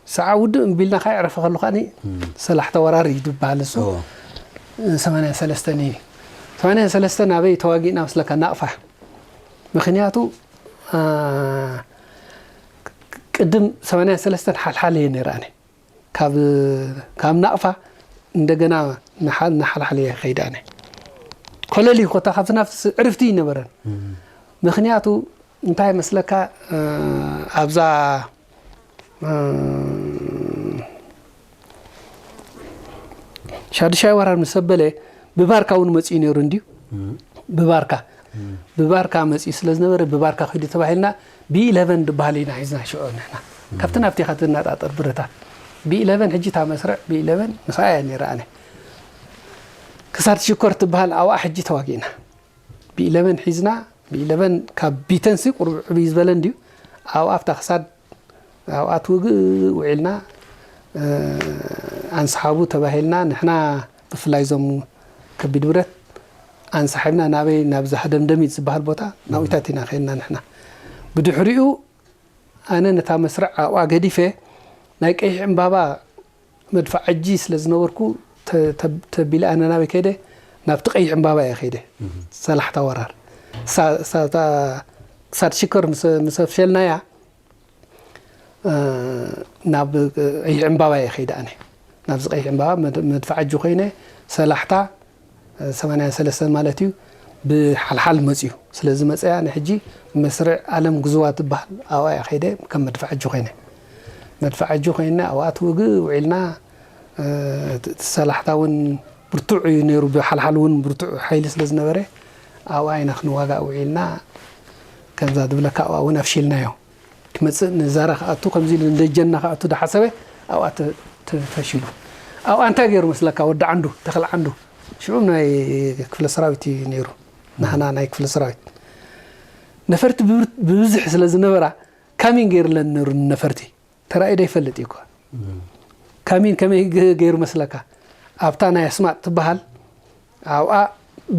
ሰዓ ውድእ እምቢልና ከዓ ዕረፈ ከሉ ከዓ ሰላሕታ ወራር እዩ ዝበሃል እሱ። ሰማንያን ሰለስተን እዩ። ሰማንያን ሰለስተን ኣበይ ተዋጊእና መስለካ? ናቕፋ። ምክንያቱ ቅድም ሰማንያን ሰለስተን ሓልሓል እየ ነይረ ኣነ። ካብ ናቕፋ እንደገና ንሓልሓል እየ ከይደ ኣነ። ኮለል እዩ ኮታ ካብቲ ናብቲ ዕርፍቲ ይነበረን። ምክንያቱ እንታይ መስለካ ኣብዛ ሻድሻይ ወራር ምስ ኣበለ ብባርካ እውን መፅኡ ነይሩ እንድዩ። ብባርካ ብባርካ መፅኡ ስለ ዝነበረ ብባርካ ኪዱ ተባሂልና ቢ ኢለቨን ዝበሃል ኢና ሒዝና ሽዑ ንሕና ካብቲ ናብቲ ኢኻ ትነጣጠር ብረታ። ቢ ኢለቨን ሕጂ እታ መስርዕ ቢ ኢለቨን ምስኣ እያ ነይራ ኣነ። ክሳድ ሽኮር ትበሃል ኣብኣ ሕጂ ተዋጊእና። ቢ ኢለቨን ሒዝና ቢ ኢለቨን ካብ ቢተንሲ ቁሩብ ዕብይ ዝበለ እንድዩ። ኣብኣ ኣብታ ክሳድ ኣብኣ ትውግእ ውዒልና ኣንስሓቡ ተባሂልና ንሕና ብፍላይ እዞም ከቢድ ብረት ኣንሳሒብና ናበይ ናብዚ ሃደምደሚት ዝበሃል ቦታ ናብኢታት ኢና ከይድና ንሕና። ብድሕሪኡ ኣነ ነታ መስርዕ ኣብኣ ገዲፈ ናይ ቀይሕ ዕምባባ መድፍዓጂ ስለ ዝነበርኩ ተቢለ ኣነ ናበይ ከይደ? ናብቲ ቀይሕ ዕምባባ እየ ከይደ። ሰላሕታ ወራር ክሳድ ሽከር ምስ ኣፍሸልናያ ናብ ቀይሕ ዕምባባ እየ ከይደ ኣነ። ናብዚ ቀይሕ ዕምባባ መድፍዓጂ ኮይነ ሰላሕታ ሰማንያን ሰለስተን ማለት እዩ ብሓልሓል መፅዩ ስለ ዝመፀያ ንሕጂ መስርዕ ኣለም ግዝዋ ትበሃል ኣብኣ እየ ከይደ ከም መድፍዓጂ ኮይነ መድፍዓጂ ኮይነ ኣብኣ ትውግእ ውዒልና። እቲ ሰላሕታ እውን ብርቱዕ እዩ ነይሩ፣ ብሓልሓል እውን ብርቱዕ ሓይሊ ስለ ዝነበረ ኣብኣ ኢና ክንዋጋእ ውዒልና። ከምዛ ዝብለካ ኣብኣ እውን ኣፍሺልናዮ። ክመፅእ ንዛራ ክኣቱ ከምዚ ኢሉ ንደጀንና ክኣቱ ዳሓሰበ ኣብኣ ተፈሺሉ። ኣብኣ እንታይ ገይሩ መስለካ? ወዲ ዓንዱ ተኽለ ዓንዱ ሽዑ ናይ ክፍለ ሰራዊት እዩ ነይሩ። ናህና ናይ ክፍለ ሰራዊት ነፈርቲ ብብዝሒ ስለ ዝነበራ ካሚን ገይርለን ነሩ ንነፈርቲ ተራእዩ ዶ ይፈልጥ እዩ እኳ። ካሚን ከመይ ገይሩ መስለካ? ኣብታ ናይ ኣስማጥ ትበሃል ኣብኣ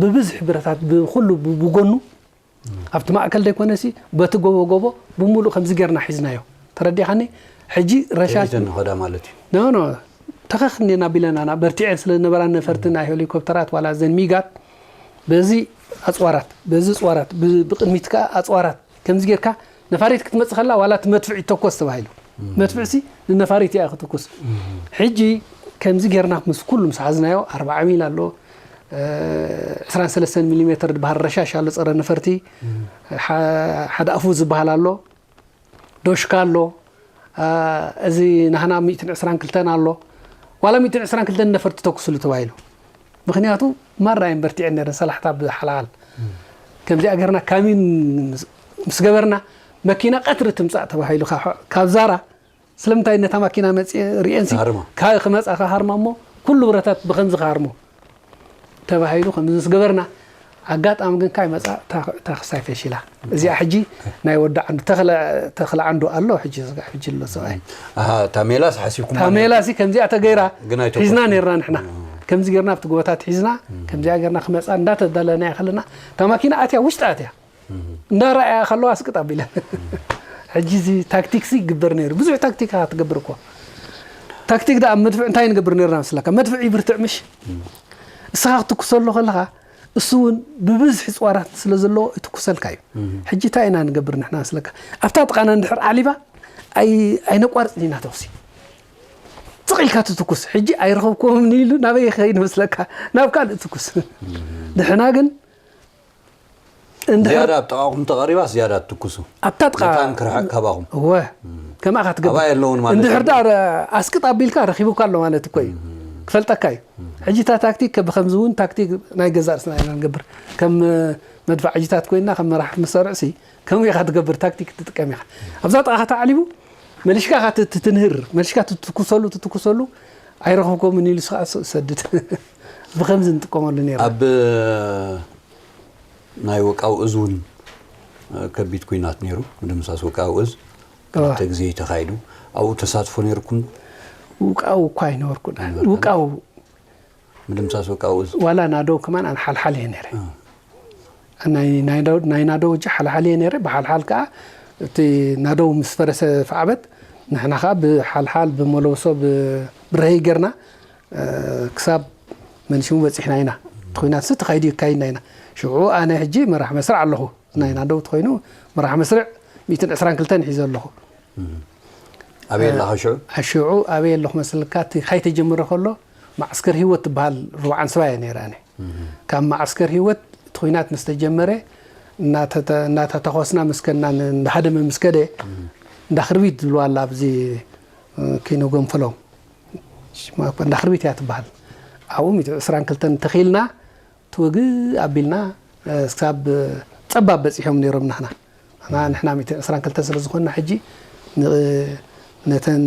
ብብዝሒ ብረታት ብኩሉ ብጎኑ ኣብቲ ማእከል ዘይኮነሲ በቲ ጎቦ ጎቦ ብምሉእ ከምዚ ጌርና ሒዝናዮ። ተረዲኻኒ? ሕጂ ረሻት ተይተን ንኸዳ ማለት እዩ። ኖ ኖ ተኸኽኒ ናቢለና ና በርቲዐን ስለ ዝነበራ ነፈርቲ ናይ ሄሊኮፕተራት ዋላ ዘን ሚጋት በዚ ኣፅዋራት በዚ ኣፅዋራት ብ- ብቅድሚት ከዓ ኣፅዋራት ከምዚ ጌርካ ነፋሪት ክትመፅእ ከላ ዋላ እቲ መድፍዕ ይተኮስ ተባሂሉ። መድፍዕ ሲ ንነፋሪት እያ ክትኩስ። ሕጂ ከምዚ ጌርና ምስ ኩሉ ምስ ሓዝናዮ ኣርባዓ ሚል ኣሎ 23 ሚሊ ሜትር ዝበሃል ረሻሽ ኣሎ ፀረ ነፈርቲ ሓደ ኣፉ ዝበሃል ኣሎ ዶሽካ ኣሎ እዚ ናህና ሚእትን ዕስራን ክልተን ኣሎ ዋላ ሚእትን ዕስራን ክልተን ነፈርቲ ተኩስሉ ተባሂሉ ምክንያቱ ማራ እየን በርቲዐን ነረን ሰላሕታ ብሓላል ከምዚኣ ገርና ካሚን ምስ ገበርና መኪና ቀትሪ ትምፃእ ተባሂሉ ካብ ዛራ ስለምንታይ ነታ ማኪና መፅአ ሪኤንሲ ክመፃ ክሃርማ እሞ ኩሉ ብረታት ብከምዚ ክሃርሞ ተባሂሉ ከምዚ ምስ ገበርና ኣጋጣሚ ግን ካይ መፃ እታ ክሳይ ፈሺላ እዚኣ ሕጂ ናይ ወዲ ዓንዱ ተኽለ ዓንዱ ኣሎ ሕጂ ስጋዕ ሕጂ ኣሎ ሰብኣይ እታ ሜላስ ሓሲብኩም እታ ሜላሲ ከምዚኣ ተገይራ ሒዝና ነርና ንሕና ከምዚ ገርና ኣብቲ ጎቦታት ሒዝና ከምዚኣ ገርና ክመፃ እንዳተዳለናያ ከለና እታ ማኪና ኣትያ ውሽጢ ኣትያ እንዳረኣያ ከለዋ ስቅጥ ኣቢለን ሕጂ እዚ ታክቲክሲ ይግበር ነይሩ ብዙሕ ታክቲክ ትገብር እኮ ታክቲክ ደኣ መድፍዕ እንታይ ንገብር ነርና መስለካ መድፍዕ ይብርትዕ ምሽ እስኻ ክትኩሰሉ ከለኻ እሱ እውን ብብዝሒ ፅዋራት ስለ ዘለዎ ይትኩሰልካ እዩ ሕጂ እንታይ ኢና ንገብር ንሕና መስለካ ኣብታ ጥቃና እንድሕር ዓሊባ ኣይነቋርፅን ኢና ተኩሲ ፅቕ ኢልካ ትትኩስ ሕጂ ኣይረኸብኩዎም ኢሉ ናበይ ይኸይድ መስለካ ናብ ካልእ ትኩስ ንሕና ግን ዝያዳ ኣብ ጥቓኹም ተቐሪባ ዝያዳ ትኩሱ ኣብታ ጥቓ መታን ክርሕቕ ካባኹም እወ ከምኣ ክትገብር ኣባይ ኣለውን ማለት እንድሕር ደኣ ኣስቅጥ ኣቢልካ ረኺቡካ ኣሎ ማለት እኮ እዩ ክፈልጠካ እዩ ሕጂ እታ ታክቲክ ከ ብኸምዚ እውን ታክቲክ ናይ ገዛእ ርእስና ኢና ንገብር። ከም መድፋዕ ሕጂታት ኮይንና ከም መራሕቲ መሳርዕሲ ከምኡ ኢኻ ትገብር፣ ታክቲክ ትጥቀም ኢኻ። ኣብዛ ጥቓኻ ተዓሊቡ መሊሽካ ኢኻ ትትንህር፣ መሊሽካ ትትኩሰሉ ትትኩሰሉ ኣይረኸብኮምን ኢሉ ስኻ ሰድድ። ብኸምዚ ንጥቀመሉ ነይርና። ኣብ ናይ ወቃው እዝ እውን ከቢድ ኩናት ነይሩ። ምድምሳስ ወቃው እዝ ክልተ ግዜ እዩ ተኻይዱ። ኣብኡ ተሳትፎ ነይርኩም? ውቃው እኳ ኣይነበርኩን። ውቃው ምድምሳስ ወቃው እዝ? ዋላ ናደው ከማን ኣነ ሓልሓል እየ ነይረ። ናይ ናደው እጂ ሓልሓል እየ ነይረ። ብሓልሓል ከዓ እቲ ናደው ምስ ፈረሰ ፍዓበት ንሕና ከዓ ብሓልሓል ብመለውሶ ብረሀይ ገርና ክሳብ መንሽሙ በፂሕና ኢና። እቲ ኩናት ስ ተኻይዱ ይካይድና ኢና። ሽዑ ኣነ ሕጂ መራሕ መስርዕ ኣለኹ። ናይ ናደው ተኮይኑ መራሕ መስርዕ ሚእትን ዕስራን ክልተን ሒዘ ኣለኹ። ኣበይ ኣለኻ ሽዑ? ሽዑ ኣበይ ኣለኹ መስልካ? እቲ ካይተጀመረ ከሎ ማዕስከር ህይወት ትበሃል ርብዓን ሰባ እየ ነይረ ኣነ። ካብ ማዕስከር ህይወት እቲ ኩናት ምስ ተጀመረ እናተተ- እናተተኮስና ምስ ከድና ን- እንዳሃደመ ምስ ከደ እንዳ ክርቢት ዝብልዋ ኣላ ኣብዚ እ፣ ኪኖ ጎንፈሎም ሽማ እኮ እንዳ ክርቢት እያ ትበሃል። ኣብኡ ሚእቲ ዕስራን ክልተን ተኺልና ትወግእ ኣቢልና ክሳብ ጸባብ በጺሖም ነይሮም ናህና። እና ንሕና ሚእቲ ዕስራን ክልተን ስለ ዝኾንና ሕጂ ን- ነተን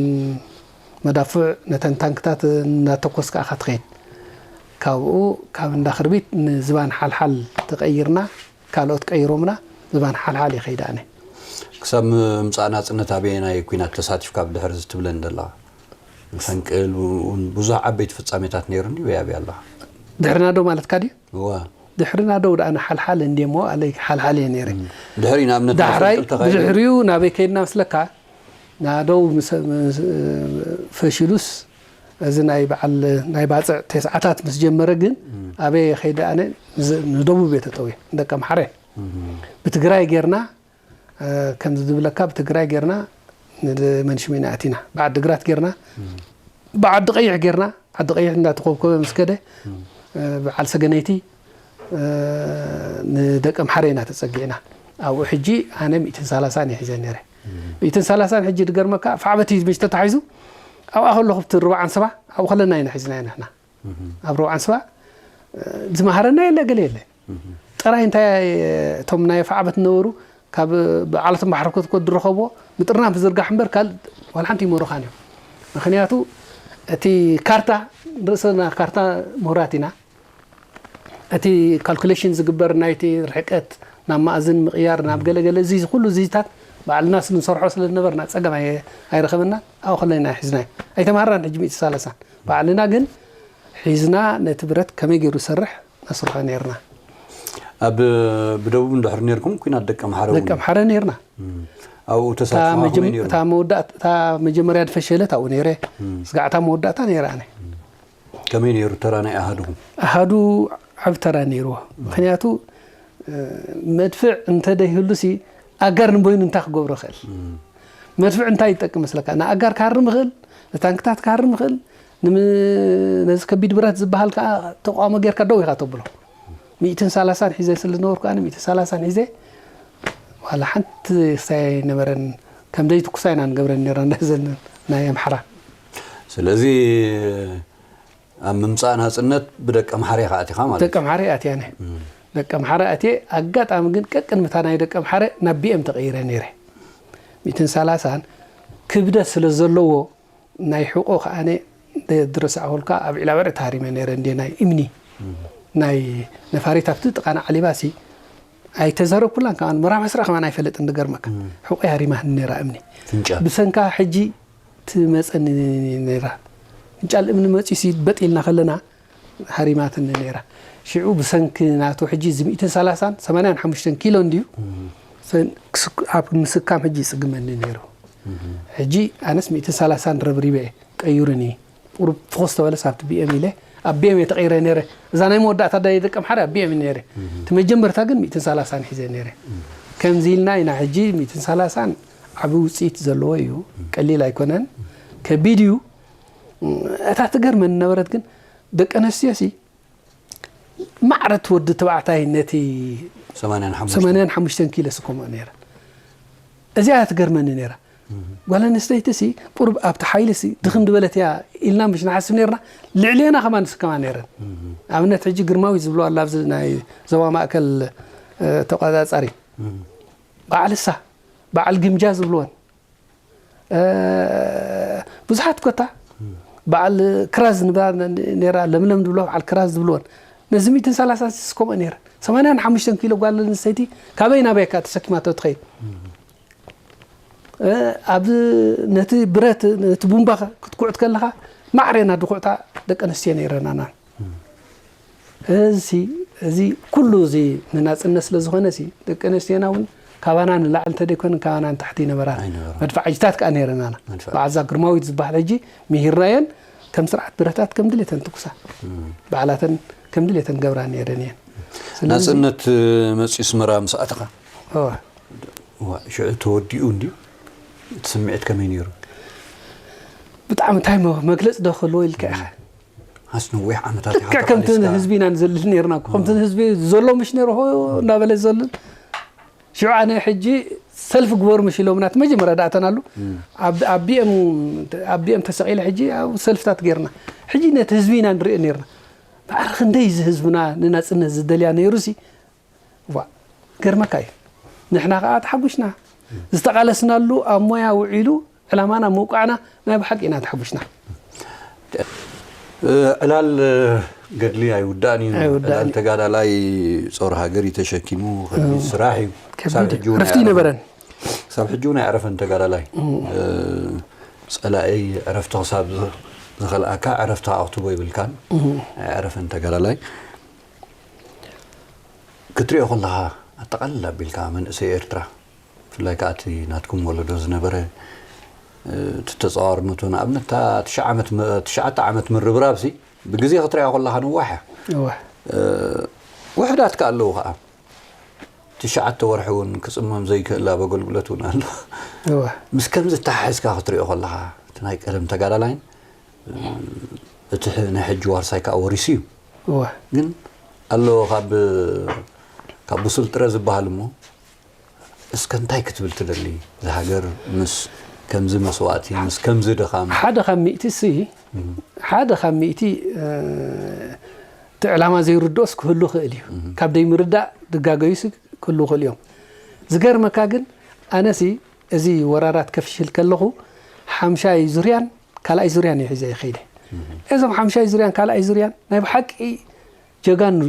መዳፍዕ ነተን ታንክታት እናተኮስካ ኢኻ ትኸይድ። ካብኡ ካብ እንዳ ክርቢት ንዝባን ሓልሓል ተቐይርና ካልኦት ቀይሮምና ዝባን ሓልሓል ይኸይድ ኣነ። ክሳብ ምምፃእ ናፅነት ኣበየናይ ኩናት ተሳቲፍካ ብድሕር እዚ ትብለኒ ዘለኻ? ፈንቅል እውን ብዙሕ ዓበይቲ ፍጻሜታት ነይሩ እንዲ ወይ ኣብያ ኣለኻ? ድሕሪ ናደው ማለትካ ድዩ? እዋ ድሕሪ ናደው ደኣ ንሓልሓል እንዲ እሞ ኣለ ሓልሓል እየ ነይረ። ድሕሪ ንኣብነት ናይ ዳሕራይ ፈንቅል ተኻይዱ? ብድሕሪኡ ናበይ ከይድና ምስለካ ናደው ምስ- ምስ- ፈሽሉስ እዚ ናይ በዓል ናይ ባፅዕ ተስዓታት ምስ ጀመረ ግን ኣበይ ከይደ ኣነ ንዝ- ንደቡብ እየ ተጠውየ ደቂ ኣምሓረ ብትግራይ ጌርና ከምዚ ዝብለካ ብትግራይ ጌርና ንመንሽሚና ኣቲና ብዓዲ ግራት ጌርና ብዓዲ ቀይሕ ጌርና ዓዲ ቀይሕ እንዳተኮብኮበ ምስ ከደ በዓል ሰገነይቲ ንደቂ ኣምሓረ ኢና ተፀጊዕና ኣብኡ ሕጂ ኣነ ሚእትን ሰላሳን እየ ሒዘ ነይረ ሚእትን ሰላሳን ሕጂ ድገርመካ ፋዕበት እዩ ምሽ ተታሒዙ ኣብኣ ከለኹ ብቲ ርብዓን ሰባ ኣብኡ ከለና ኢና ሒዝና ንሕና ኣብ ርብዓን ሰባ ዝመሃረና የለ ገለ የለ ጥራይ እንታይ እቶም ናይ ፋዕበት ነበሩ ካብ በዓለቶም ባሕሪ ክትኮ ዝረኸብዎ ምጥርናፍ ዝርጋሕ እምበር ካልእ ዋላ ሓንቲ ይመሩኻን እዮም ምክንያቱ እቲ ካርታ ርእስና ካርታ ምሁራት ኢና እቲ ካልኩሌሽን ዝግበር ናይቲ ርሕቀት ናብ ማእዝን ምቕያር ናብ ገለገለ እዚ ኩሉ እዚታት ባዕልና ንሰርሖ ስለ ዝነበርና ፀገም ኣይረኸበና ኣብኡ ከለና ሒዝናዮ ኣይተማሃርናን ሕጂ ሚእቲ ሰላሳን ባዕልና ግን ሒዝና ነቲ ብረት ከመይ ገይሩ ዝሰርሕ ነስርሖ ነይርና ኣብ ብደቡብ እንድሕር ነርኩም ኩናት ደቂ ኣምሓረ እውን ደቂ ኣምሓረ ነይርና ኣብኡ ተሳትፎ ከመይ ነይሩ? እታ መወዳእታ እታ መጀመርያ ዝፈሸለት ኣብኡ ነይረ ስጋዕ እታ መወዳእታ ነይራ ኣነ ከመይ ነይሩ ተራ ናይ ኣሃዱኹም? ኣሃዱ ዓብ ተራ ነይርዎ ምክንያቱ መድፍዕ እንተደይህሉ ሲ ኣጋር ንበይኑ እንታይ ክገብሮ ይኽእል መድፍዕ እንታይ ይጠቅም መስለካ ንኣጋር ክሃርም ይኽእል ንታንክታት ክሃርም ይኽእል ነዚ ከቢድ ብረት ዝበሃል ከዓ ተቋሞ ጌርካ ደው ኢኻ ተብሎ ሚእትን ሰላሳን ሒዘ ስለ ዝነበርኩ ኣነ ሚእትን ሰላሳን ሒዘ ዋላ ሓንቲ ስታይ ኣይነበረን ከም ዘይትኩሳ ኢና ንገብረን ነርና ነዘን ናይ ኣምሓራ ስለዚ ኣብ ምምፃእ ናፅነት ብደቂ ኣምሓረ ኢኻ ኣቲኻ ማለት ደቂ ኣምሓረ ኣትያ ነ ደቂ ኣምሓረ ኣትየ ኣጋጣሚ ግን ቀቅድሚ እታ ናይ ደቂ ኣምሓረ ናብ ቢኤም ተቐይረ ነይረ ሚእትን ሰላሳን ክብደት ስለ ዘለዎ ናይ ሕቆ ከዓነ ድረሳዕኹልካ ኣብ ዒላበርዒ ተሃሪመ ነይረ እንዴ ናይ እምኒ ናይ ነፋሪት ኣብቲ ጥቃና ዓሊባሲ ኣይተዛረብኩላን ከማን መራህ መስርዕ ከማን ኣይፈለጥን ድገርመካ ሕቆይ ሃሪማህኒ ነይራ እምኒ ፍንጫ ብሰንካ ሕጂ ትመፀኒ ነይራ ፍንጫል እምኒ መፂሲ በጥ ኢልና ከለና ሃሪማትኒ ነይራ ሽዑ ብሰንኪ ናቱ ሕጂ እዚ ሚእትን ሰላሳን ሰማንያን ሓሙሽተን ኪሎ እንድዩ ኣብ ምስካም ሕጂ ይፅግመኒ ነይሩ ሕጂ ኣነስ ሚእትን ሰላሳን ረብሪበ ቀይሩኒ ቁሩብ ፍኹስ ተበለስ ኣብቲ ቢኤም ኢለ ኣብ ቢኤም እየ ተቐይረ ነይረ እዛ ናይ መወዳእታ ዳይ ደቂ ኣምሓረ ኣብ ቢኤም ነይረ እቲ መጀመርታ ግን ሚእትን ሰላሳን ሒዘ ነይረ ከምዚ ኢልና ኢና ሕጂ ሚእትን ሰላሳን ዓቢ ውፅኢት ዘለዎ እዩ ቀሊል ኣይኮነን ከቢድ እዩ እታ ትገርመን ነበረት ግን ደቂ ኣነስትዮ ሲ ማዕረት ወዲ ተባዕታይ ነቲ 85 ሰማንያን ሓሙሽተን ኪሎ ስኮምኦ ነይራ እዚኣ ትገርመኒ ነይራ ጓል ኣንስተይቲ ሲ ቁርብ ኣብቲ ሓይሊ ሲ ድኽም ዝበለት እያ ኢልና ምሽ ንሓስብ ነርና። ልዕሌና ከማን ንስከማ ነረን። ኣብነት ሕጂ ግርማዊት ዝብሎ ኣላ ኣብዚ ናይ ዞባ ማእከል ተቆጻጻሪ፣ በዓል እሳ፣ በዓል ግምጃ ዝብልወን ብዙሓት ኮታ፣ በዓል ክራዝ ንባ ነራ፣ ለምለም ዝብልዋ በዓል ክራዝ ዝብልወን፣ ነዚ ሚእትን ሰላሳን ሲ ከምኡ ነረን። ሰማንያን ሓሙሽተን ኪሎ ጓል ኣንስተይቲ ካበይ ናበይ እካ ተሰኪማቶ ትኸይድ? ኣብ ነቲ ብረት፣ ነቲ ቡምባ ክትኩዕት ከለኻ ማዕሬና ድኩዕታ ደቂ ኣንስትዮ ነረናና። እዚ እዚ ኩሉ እዚ ንናጽነት ስለ ዝኾነ ሲ ደቂ ኣንስትዮና እውን ካባና ንላዕሊ እንተደይኮን ካባና ንታሕቲ ይነበራ። መድፋዕጅታት ከዓ ነረናና። በዓዛ ግርማዊት ዝበሃል ሕጂ ምሂርናየን ከም ስርዓት ብረታት ከም ድሌተን ትኩሳ፣ ባዕላተን ከም ድሌተን ገብራ ነረን እየን። ናጽነት መጽዩ ስመራ ምስ ኣተኻ ሽዑ ተወዲኡ እንዲ እቲ ስምዒት ከመይ ነይሩ? ብጣዕሚ እንታይ መግለፂ ዶ ክህልዎ ኢልካ ኢኻ። ኣስ ነዊሕ ዓመታት ኢኻ ከምቲ ህዝቢ ኢና ንዘልል ነርና። ከምቲ ህዝቢ ዘሎ ምሽ ነሩ እንዳበለ ዘልል ሽዑ ኣነ ሕጂ ሰልፍ ግበሩ ምሽ ኢሎምና እቲ መጀመርያ ዳእተናሉ ኣብ ቢኤም ተሰቂለ ሕጂ ኣብ ሰልፍታት ገርና ሕጂ ነቲ ህዝቢ ኢና ንርኢ ነርና። ማዕረ ክንደይ እዚ ህዝብና ንናፅነት ዝደልያ ነይሩ ሲ ዋ ገርመካ እዩ። ንሕና ከዓ ተሓጉሽና ዝተቃለስናሉ ኣብ ሞያ ውዒሉ ዕላማና ምውቃዕና ናይ ብሓቂ ኢና ተሓጉሽና። ዕላል ገድሊ ኣይውዳእን እዩ። ዕላል ተጋዳላይ ጾር ሃገር እዩ ተሸኪሙ ከቢድ ስራሕ እዩ። ክሳብ ሕጂ እውን ረፍቲ ኣይዕረፈን። ይነበረን። ክሳብ ሕጂ እውን ኣይዕረፈን ተጋዳላይ። ጸላኢ ዕረፍቲ ክሳብ ዝኸልኣካ ዕረፍቲ ኣቕትቦ ይብልካን ኣይዕረፈን ተጋዳላይ። ክትሪኦ ከለኻ ኣጠቓልል ኣቢልካ መንእሰይ ኤርትራ ብፍላይ ከዓ እቲ ናትኩም ወለዶ ዝነበረ እቲ ተፃዋርነቱ ንኣብነት እታ ትሽዓተ ዓመት ምርብራብ ሲ ብግዜ ክትሪኣ ከለኻ ነዋሕ እያ። ውሕዳት ከዓ ኣለዉ ከዓ ትሽዓተ ወርሒ እውን ክፅመም ዘይክእል ኣብ ኣገልግሎት እውን ኣሎ። ምስ ከምዚ ተሓሒዝካ ክትሪኦ ከለኻ እቲ ናይ ቀደም ተጋዳላይን እቲ ናይ ሕጂ ዋርሳይ ከዓ ወሪሱ እዩ። ግን ኣሎ ካብ ካብ ብሱል ጥረ ዝበሃል እሞ እስከ እንታይ ክትብል ትደሊ? ዝሃገር ምስ ከምዚ መስዋእቲ ምስ ከምዚ ድኻም ሓደ ካብ ሚእቲ ሲ ሓደ ካብ ሚእቲ እቲ ዕላማ ዘይርድኦስ ክህሉ ክእል እዩ። ካብ ደይምርዳእ ድጋገዩስ ክህሉ ክእል እዮም። ዝገርመካ ግን ኣነሲ እዚ ወራራት ከፍሽል ከለኹ ሓምሻይ ዙርያን ካልኣይ ዙርያን እዩ ሒዘ ይኸይደ። እዞም ሓምሻይ ዙርያን ካልኣይ ዙርያን ናይ ብሓቂ ጀጋኑ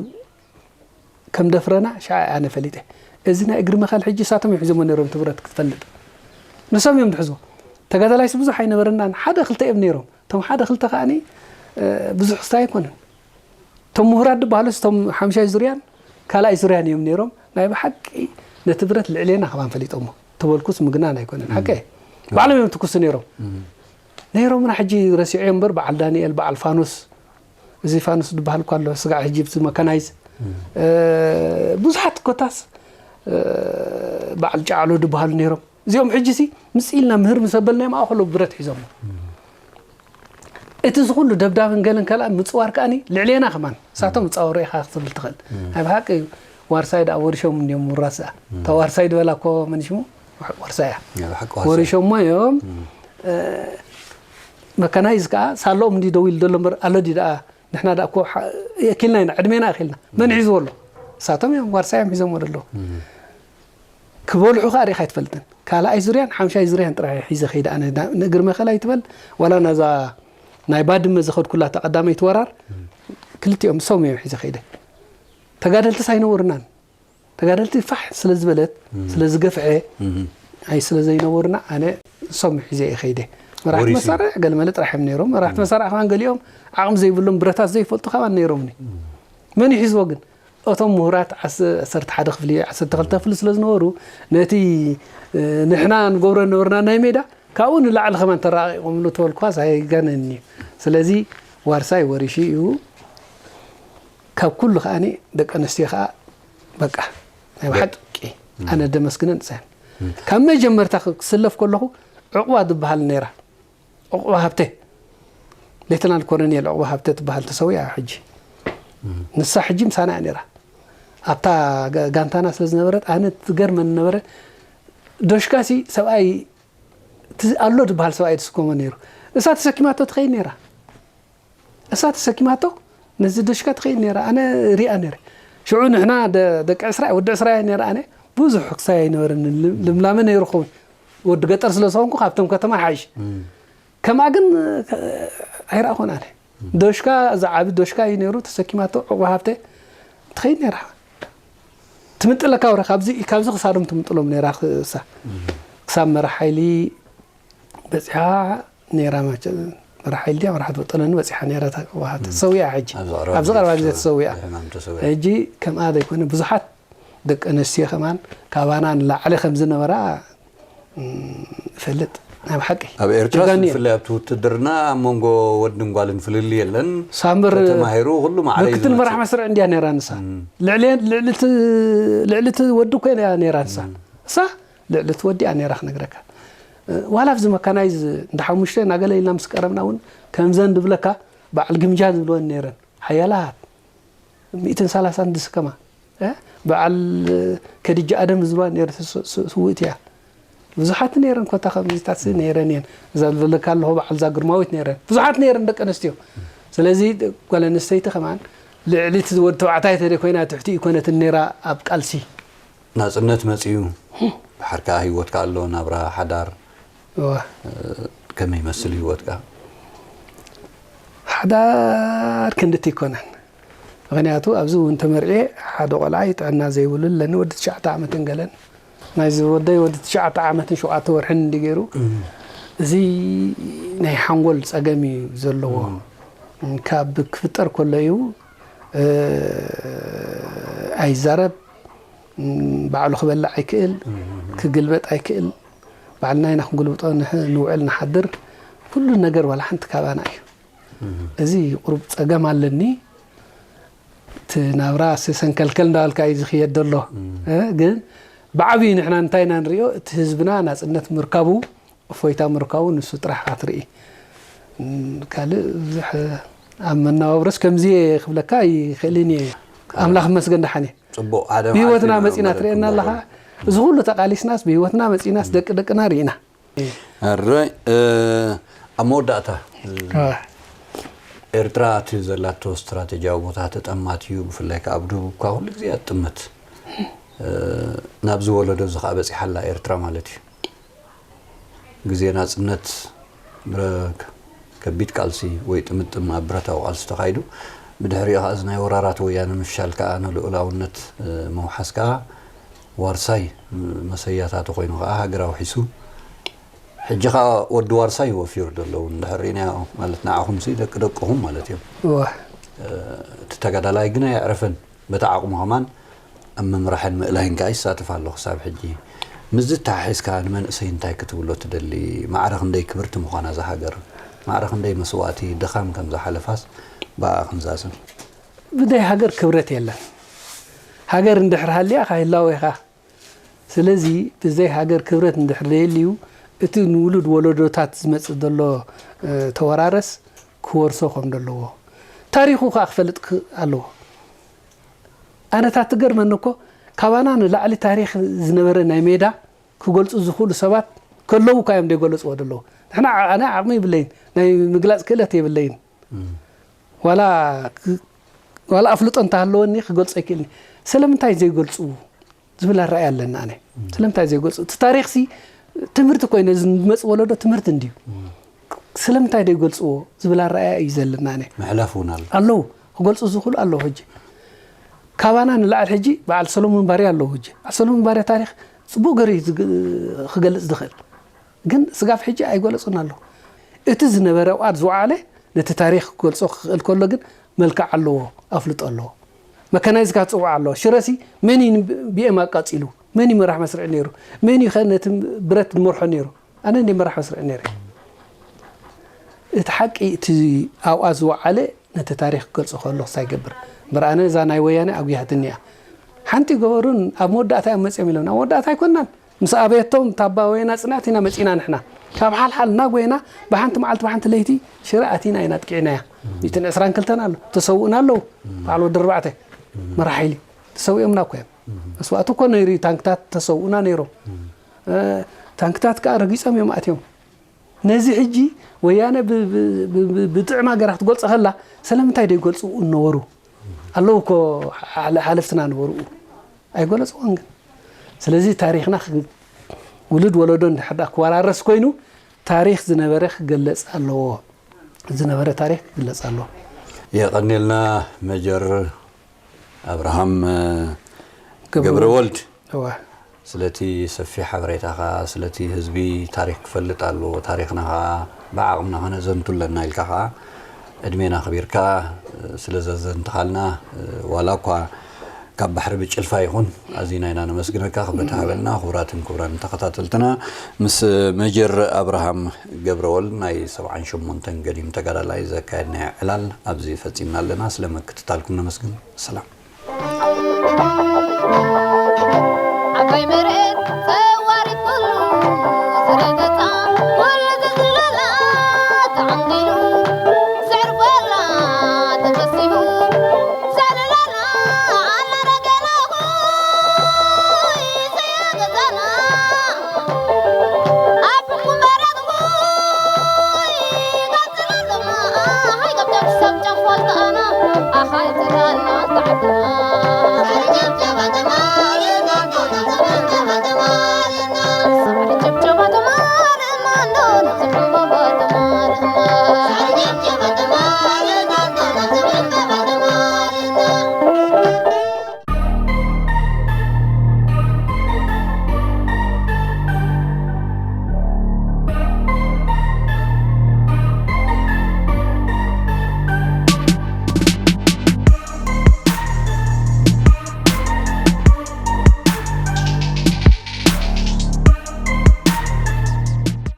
ከም ደፍረና ሻዕ ኣነ ፈሊጠ። እዚ ናይ እግሪ መኸል ሕጂ እሳቶም እዮም ሒዞሞ ነይሮም ትብረት ክትፈልጥ ንሶም እዮም ድሕዝዎ። ተጋዳላይስ ብዙሕ ኣይነበረናን ሓደ ክልተ እዮም ነይሮም። እቶም ሓደ ክልተ ከዓኒ ብዙሕ ክስታይ ኣይኮነን። እቶም ምሁራት ዝበሃሉስ እቶም ሓምሻይ ዙርያን ካልኣይ ዙርያን እዮም ነይሮም። ናይ ብሓቂ ነቲ ብረት ልዕሌና ከማን ፈሊጦሞ ተበልኩስ ምግናን ኣይኮነን። ሓቀ ባዕሎም እዮም ትኩሱ ነይሮም። ነይሮምና ሕጂ ረሲዖ እምበር በዓል ዳንኤል በዓል ፋኖስ እዚ ፋኖስ ዝበሃል እኳ ኣሎ ስጋዕ ሕጂ ብቲ መካናይዝ ብዙሓት ኮታስ በዓል ጫዕሎ ዝበሃሉ ነይሮም። እዚኦም ሕጂ ሲ ምስ ኢልና ምህር ምስ ኣበልናዮም ኣኸሎ ብረት ሒዞሞ እቲ ዝኹሉ ደብዳብን ገለን ከልኣ ምፅዋር ከኣኒ ልዕሌና ከማን ሳቶም ምፃወሩ ኢኻ ክትብል ትኽእል። ናይ ብሓቂ ዋርሳይ ደኣ ወሪሾም እንዲዮም ውራስ ደኣ እታ ዋርሳይ ዝበላ እኮ መን ሽሙ ዋርሳይ እያ ወሪሾሞ እዮም። መካናይዝ ከዓ ሳለኦም እንዲ ደው ኢሉ ዘሎ እምበር ኣሎ ዲ ደኣ ንሕና ደኣ እኮ የኪልና ኢና ዕድሜና የኪልና መን ሒዝዎ ኣሎ እሳቶም እዮም ዋርሳይ እዮም ሒዞሞ ዘለዉ። ክበልሑ ከዓ ሪኢኻ ኣይትፈልጥን። ካልኣይ ዙርያን ሓምሻይ ዙርያን ጥራሕ ሒዘ ከይደ ኣነ ንእግሪ መኸል ኣይትበል ዋላ ናዛ ናይ ባድመ ዝኸድኩላ እታ ቀዳመይቲ ወራር ክልቲኦም እሶም እዮም ሒዘ ከይደ። ተጋደልትስ ኣይነበሩናን። ተጋደልቲ ፋሕ ስለ ዝበለት ስለ ዝገፍሐ ኣይ ስለ ዘይነበሩና ኣነ እሶም ሒዘ እየ ከይደ። መራሕቲ መሳርዕ ገለመለ ጥራሕ እዮም ነይሮም። መራሕቲ መሳርዕ ከማን ገሊኦም ዓቕሚ ዘይብሎም ብረታት ዘይፈልጡ ከማን ነይሮምኒ። መን ይሒዝዎ ግን እቶም ምሁራት ዓሰርተ ሓደ ክፍሊ ዓሰርተ ክልተ ክፍሊ ስለ ዝነበሩ ነቲ ንሕና ንገብሮ ነበርና ናይ ሜዳ ካብኡ ንላዕሊ ከማን ተራቂቆምሉ ተበልኳስ ኣይጋነን እዩ። ስለዚ ዋርሳይ ወሪሹ እዩ። ካብ ኩሉ ከዓኒ ደቂ ኣንስትዮ ከዓ በቃ ናይ ብሓቂ ኣነ ደመስግነን እፀን ካብ መጀመርታ ክስለፍ ከለኹ ዕቁባ ዝበሃል ነይራ። ዕቑባ ሃብተ ሌተናል ኮሎኔል ዕቑባ ሃብተ ትበሃል ተሰዊኣ ሕጂ። ንሳ ሕጂ ምሳና እያ ነይራ ኣብታ ጋንታና ስለ ዝነበረት ኣነ ትገርመን ነበረ። ዶሽካሲ ሰብኣይ ኣሎ ዝበሃል ሰብኣይ ዝስከሞ ነይሩ። እሳ ተሰኪማቶ ትኸይድ ነይራ። እሳ ተሰኪማቶ ነዚ ዶሽካ ትኸይድ ነይራ። ኣነ ሪኣ ነይረ። ሽዑ ንሕና ደ- ደቂ ዕስራ ወዲ ዕስራ እየ ነይረ። ኣነ ብዙሕ ክሳይ ኣይነበረን። ልም- ልምላመ ነይሩ ኸውን። ወዲ ገጠር ስለ ዝኾንኩ ካብቶም ከተማ ሓይሽ። ከምኣ ግን ኣይረኣኹን ኣነ። ዶሽካ ዝዓቢ ዶሽካ እዩ ነይሩ። ተሰኪማቶ ዕቑባ ሃብተ ትኸይድ ነይራ። ትምጥለካ ወረ ካብዚ ካብዚ ክሳዶም ትምጥሎም ነይራ። ክሳ ክሳብ መራሕ ሓይሊ በፂሓ ነይራ። ማቸ- መራሕ ሓይሊ ድያ መራሕ ትበጠለኒ በፂሓ ነይራ። ተሰዊኣ ሕጂ ኣብዚ ቀረባ ኣብዚ ቀረባ ግዜ ተሰዊኣ። ሕጂ ከምኣ ዘይኮነ ብዙሓት ደቂ ኣንስትዮ ከማን ካባና ንላዕሊ ከም ዝነበራ እፈልጥ። ናይ ብሓቂ ኣብ ኤርትራ ጀጋኑ እየን። ብፍላይ ኣብቲ ውትድርና ኣብ መንጎ ወድን ጓልን ፍልልይ የለን። ሳምር ተማሂሩ ኩሉ ማዕረ እዩ ምክትል ዝመጽእ። መራሕ መስርዕ እንድያ ነይራ ንሳ። ልዕሊ ልዕሊ እቲ- ልዕሊ እቲ ወዲ እኮ እያ ነይራ ንሳ። እሳ ልዕሊ እቲ ወዲ እያ ነይራ ክነግረካ። ዋላ ኣብዚ መካናይዝ እንዳ ሓሙሽተ እናገለ ኢልና ምስ ቀረብና እውን ከምዘን ድብለካ በዓል ግምጃ ዝብልወን ነይረን ሓያላት ሚእትን ሰላሳን ዝስከማ። እ? በዓል ከድጃ ኣደም ዝብልዋ ነይረ ስ- ስ- ስውእቲ እያ። ብዙሓት ነይረን ኮታ ከምዚታት ነይረን እየን። እዛ ዝበለካ ኣለኹ በዓል እዛ ግርማዊት ነይረን። ብዙሓት ነይረን ደቂ ኣንስትዮ። ስለዚ ጓል ኣንስተይቲ ከማን ልዕሊ እቲ ወዲ ተባዕታይ ተደ ኮይና ትሕቲ ይኮነትን ነይራ ኣብ ቃልሲ። ናጽነት መጽዩ። ብሓርካ ህይወትካ ኣሎ ናብራ ሓዳር። እዋ። ከመይ ይመስል ህይወትካ? ሓዳር ክንድቲ ይኮነን። ምክንያቱ ኣብዚ እውን ተመርዕየ ሓደ ቆልዓ እዩ ጥዕና ዘይብሉ ኣለኒ ወዲ ትሽዓተ ዓመትን ገለን ናይዚ ወደይ ወዲ ትሽዓተ ዓመትን ሸውዓተ ወርሕን እንዲ ገይሩ እዚ ናይ ሓንጎል ጸገም እዩ ዘለዎ። ካብ ክፍጠር ከሎ እዩ። እ፣ ኣይዛረብ፣ ም፣ ባዕሉ ክበልዕ ኣይክእል፣ ክግልበጥ ኣይክእል። ባዕልና ኢና ክንግልብጦ ንሕ- ንውዕል ንሓድር። ኩሉ ነገር ዋላ ሓንቲ ካባና እዩ። እዚ ቁሩብ ጸገም ኣለኒ። እቲ ናብራ ስ- ሰንከልከል እንዳበልካ እዩ ዝኽየድ ዘሎ። እ፣ ግን ብዓብዩ ንሕና እንታይ ኢና ንሪኦ? እቲ ህዝብና ናጽነት ምርካቡ እፎይታ ምርካቡ ንሱ ጥራሕ ኣትርኢ። ካልእ ብዙሕ ኣብ መነባብሮስ ከምዚ እየ ክብለካ ይኽእልን እየ። ኣምላኽ ይመስገን ደሓን እየ። ጽቡቕ ሓደ ብህይወትና መዓልቲ መጺና ማለት ትርእየና ኣለኻ። እዚ ኩሉ ተቓሊስናስ ብህይወትና መጺናስ ደቂ ደቅና ርኢና። ኣረይ ኣብ መወዳእታ ኤርትራ እቲ ዘላቶ ስትራቴጂያዊ ቦታ ተጠማት እዩ። ብፍላይ ከኣ ኣብ ደቡብ እኳ ኩሉ ግዜ እያ ትጥመት። ናብዚ ወለዶ እዚ ከኣ በጺሓ ኣላ ኤርትራ ማለት እዩ። ግዜ ናጽነት ብረ- ከቢድ ቃልሲ ወይ ጥምጥም ኣብ ብረታዊ ቃልሲ ተኻይዱ። ብድሕሪኡ ከኣ እዚ ናይ ወራራት ወያነ ምፍሻል ከኣ ንልኡላውነት ምውሓስ ከኣ ዋርሳይ መሰያታቱ ኮይኑ ከኣ ሃገር ኣውሒሱ። ሕጂ ከኣ ወዲ ዋርሳይ እዩ ወፊሩ ዘሎ እውን እንድሕር ርኢናዮ ማለት ንዓኹምሲ ደቂ ደቅኹም ማለት እዮም። እወ። እቲ ተጋዳላይ ግን ኣየዕረፈን። በቲ ዓቕሙ ከማን ኣብ ምምራሕን ምእላይን ከኣ ይሳተፍ ኣሎ ክሳብ ሕጂ። ምስዚ ተሓሒዝካ ንመንእሰይ እንታይ ክትብሎ ትደሊ? ማዕረ ክንደይ ክብርቲ ምዃና እዛ ሃገር፣ ማዕረ ክንደይ መስዋእቲ ድኻም ከም ዝሓለፋስ ብኣ ክንዛዝም። ብዘይ ሃገር ክብረት የለን። ሃገር እንድሕር ሃልያ ኢኻ ህላወ ኢኻ። ስለዚ ብዘይ ሃገር ክብረት እንድሕር ዘየልዩ እቲ ንውሉድ ወለዶታት ዝመጽእ ዘሎ ተወራረስ ክወርሶ ከም ዘለዎ ታሪኹ ከኣ ክፈልጥ ኣለዎ። ኣነታት ትገርመኒ እኮ ካባና ንላዕሊ ታሪኽ ዝነበረ ናይ ሜዳ ክገልጹ ዝኽእሉ ሰባት ከለዉ እኳ እዮም ዘይገለጽዎ ዘለዉ። ንሕና ኣነ ዓቕሚ የብለይን ናይ ምግላጽ ክእለት የብለይን። ዋላ ዋላ ኣፍልጦ እንተሃለወኒ ክገልጾ ኣይክእልኒ። ስለምንታይ ዘይገልጹ ዝብል ኣረኣያ ኣለና። ኣነ ስለምንታይ ዘይገልጹ እቲ ታሪኽሲ ትምህርቲ ኮይኑ ዝመጽእ ወለዶ ትምህርቲ እንድዩ። ስለምንታይ ዘይገልጽዎ ዝብል ኣረኣያ እዩ ዘለና። ኣነ ምሕላፍ እውን ኣሎ። ኣለዉ ክገልጹ ዝኽእሉ ኣለዉ። ሕጂ ካባና ንላዕሊ ሕጂ በዓል ሰሎሞን ባርያ ኣለዉ። ሕጂ በዓል ሰሎሞን ባርያ ታሪኽ ጽቡቕ ገይሩ እዩ ዝግ- ክገልጽ ዝኽእል። ግን ስጋብ ሕጂ ኣይገለጹን ኣለዉ። እቲ ዝነበረ ኣብኣድ ዝወዓለ ነቲ ታሪኽ ክገልጾ ክኽእል ከሎ ግን መልክዕ ኣለዎ፣ ኣፍልጦ ኣለዎ። መካናይዝካ ትጽውዕ ኣለዎ። ሽረሲ መን እዩ ን- ቢኤም ኣቃጺሉ? መን እዩ መራሕ መስርዕ ነይሩ? መን እዩ ኸ ነቲ ብረት ዝመርሖ ነይሩ? ኣነ እንደ መራሕ መስርዕ ነይረ። እቲ ሓቂ እቲ ኣብኣ ዝወዓለ ነቲ ታሪኽ ክገልጾ ከሎ ክሳይ ገብር እምበር ኣነ እዛ ናይ ወያነ ኣጉያህትኒ እያ። ሓንቲ ገበሩን ኣብ መወዳእታ እዮም መጺኦም ኢሎም ኣብ መወዳእታ ኣይኮንናን ምስ ኣበየቶም ታባ ወየና ጽንዕት ኢና መጺና ንሕና ካብ ሓልሓል እናጎየና ብሓንቲ መዓልቲ ብሓንቲ ለይቲ ሽረ ኣቲና ኢና ጥቂዕናያ። ሚእትን ዕስራን ክልተን ኣሎ ተሰውእና ኣለዉ። በዓል ወዲ ኣርባዕተ መራሕ ሓይሊ ተሰዊኦምና እኮ እዮም። መስዋእቲ እኮ ነይሩ እዩ። ታንክታት ተሰውእና ነይሮም። ታንክታት ከዓ ረጊጾም እዮም ኣትዮም። ነዚ ሕጂ ወያነ ብ- ብ- ብ- ብ- ብጥዕም ሃገራ ክትገልጾ ከላ፣ ስለምንታይ ደይገልጹ ነበሩ? ኣለዉ እኮ ሓለ- ሓለፍትና ነበሩ። ኣይገለጽዎን ግን። ስለዚ ታሪኽና ክ- ውሉድ ወለዶ እንድሕር ደኣ ክወራረስ ኮይኑ፣ ታሪኽ ዝነበረ ክግለጽ ኣለዎ። ዝነበረ ታሪኽ ክግለጽ ኣለዎ። የቐንየልና መጀር ኣብርሃም ገብረ ወልድ። እዋ ስለቲ ሰፊሕ ሓበሬታኻ፣ ስለቲ ህዝቢ ታሪኽ ክፈልጥ ኣለዎ፣ ታሪኽና ኸዓ ብዓቕምና ኸነዘንቱ ኣለና ኢልካ ኸዓ ዕድሜና ኣኽቢርካ ስለ ዘዘንትኻልና፣ ዋላ እኳ ካብ ባሕሪ ብጭልፋ ይኹን፣ ኣዚና ኢና ነመስግነካ። ክብረት ሃበልና። ክቡራትን ክቡራን ተኸታተልትና፣ ምስ መጀር ኣብርሃም ገብረወልድ ናይ ሰብዓን ሸሞንተን ገዲም ተጋዳላይ ዘካየድናዮ ዕላል ኣብዚ ፈጺምና ኣለና። ስለ ምክትታልኩም ነመስግን። ሰላም። ዓባይ መሬት ተዋሪድ ኩሉ ዝረገጻ ኩሉ ዝዝለላ ተዓንዲሉ ዘዕርፈላ ተፈሲሁ ዘልለላ ኣላረገናኹ ዘያገዛና ኣብ ሕኩም መረትኹ ይቀጽለሉማ ሃይገብተት ሰብ ጨፎልጣና ኣኻይተዳና ተዓድና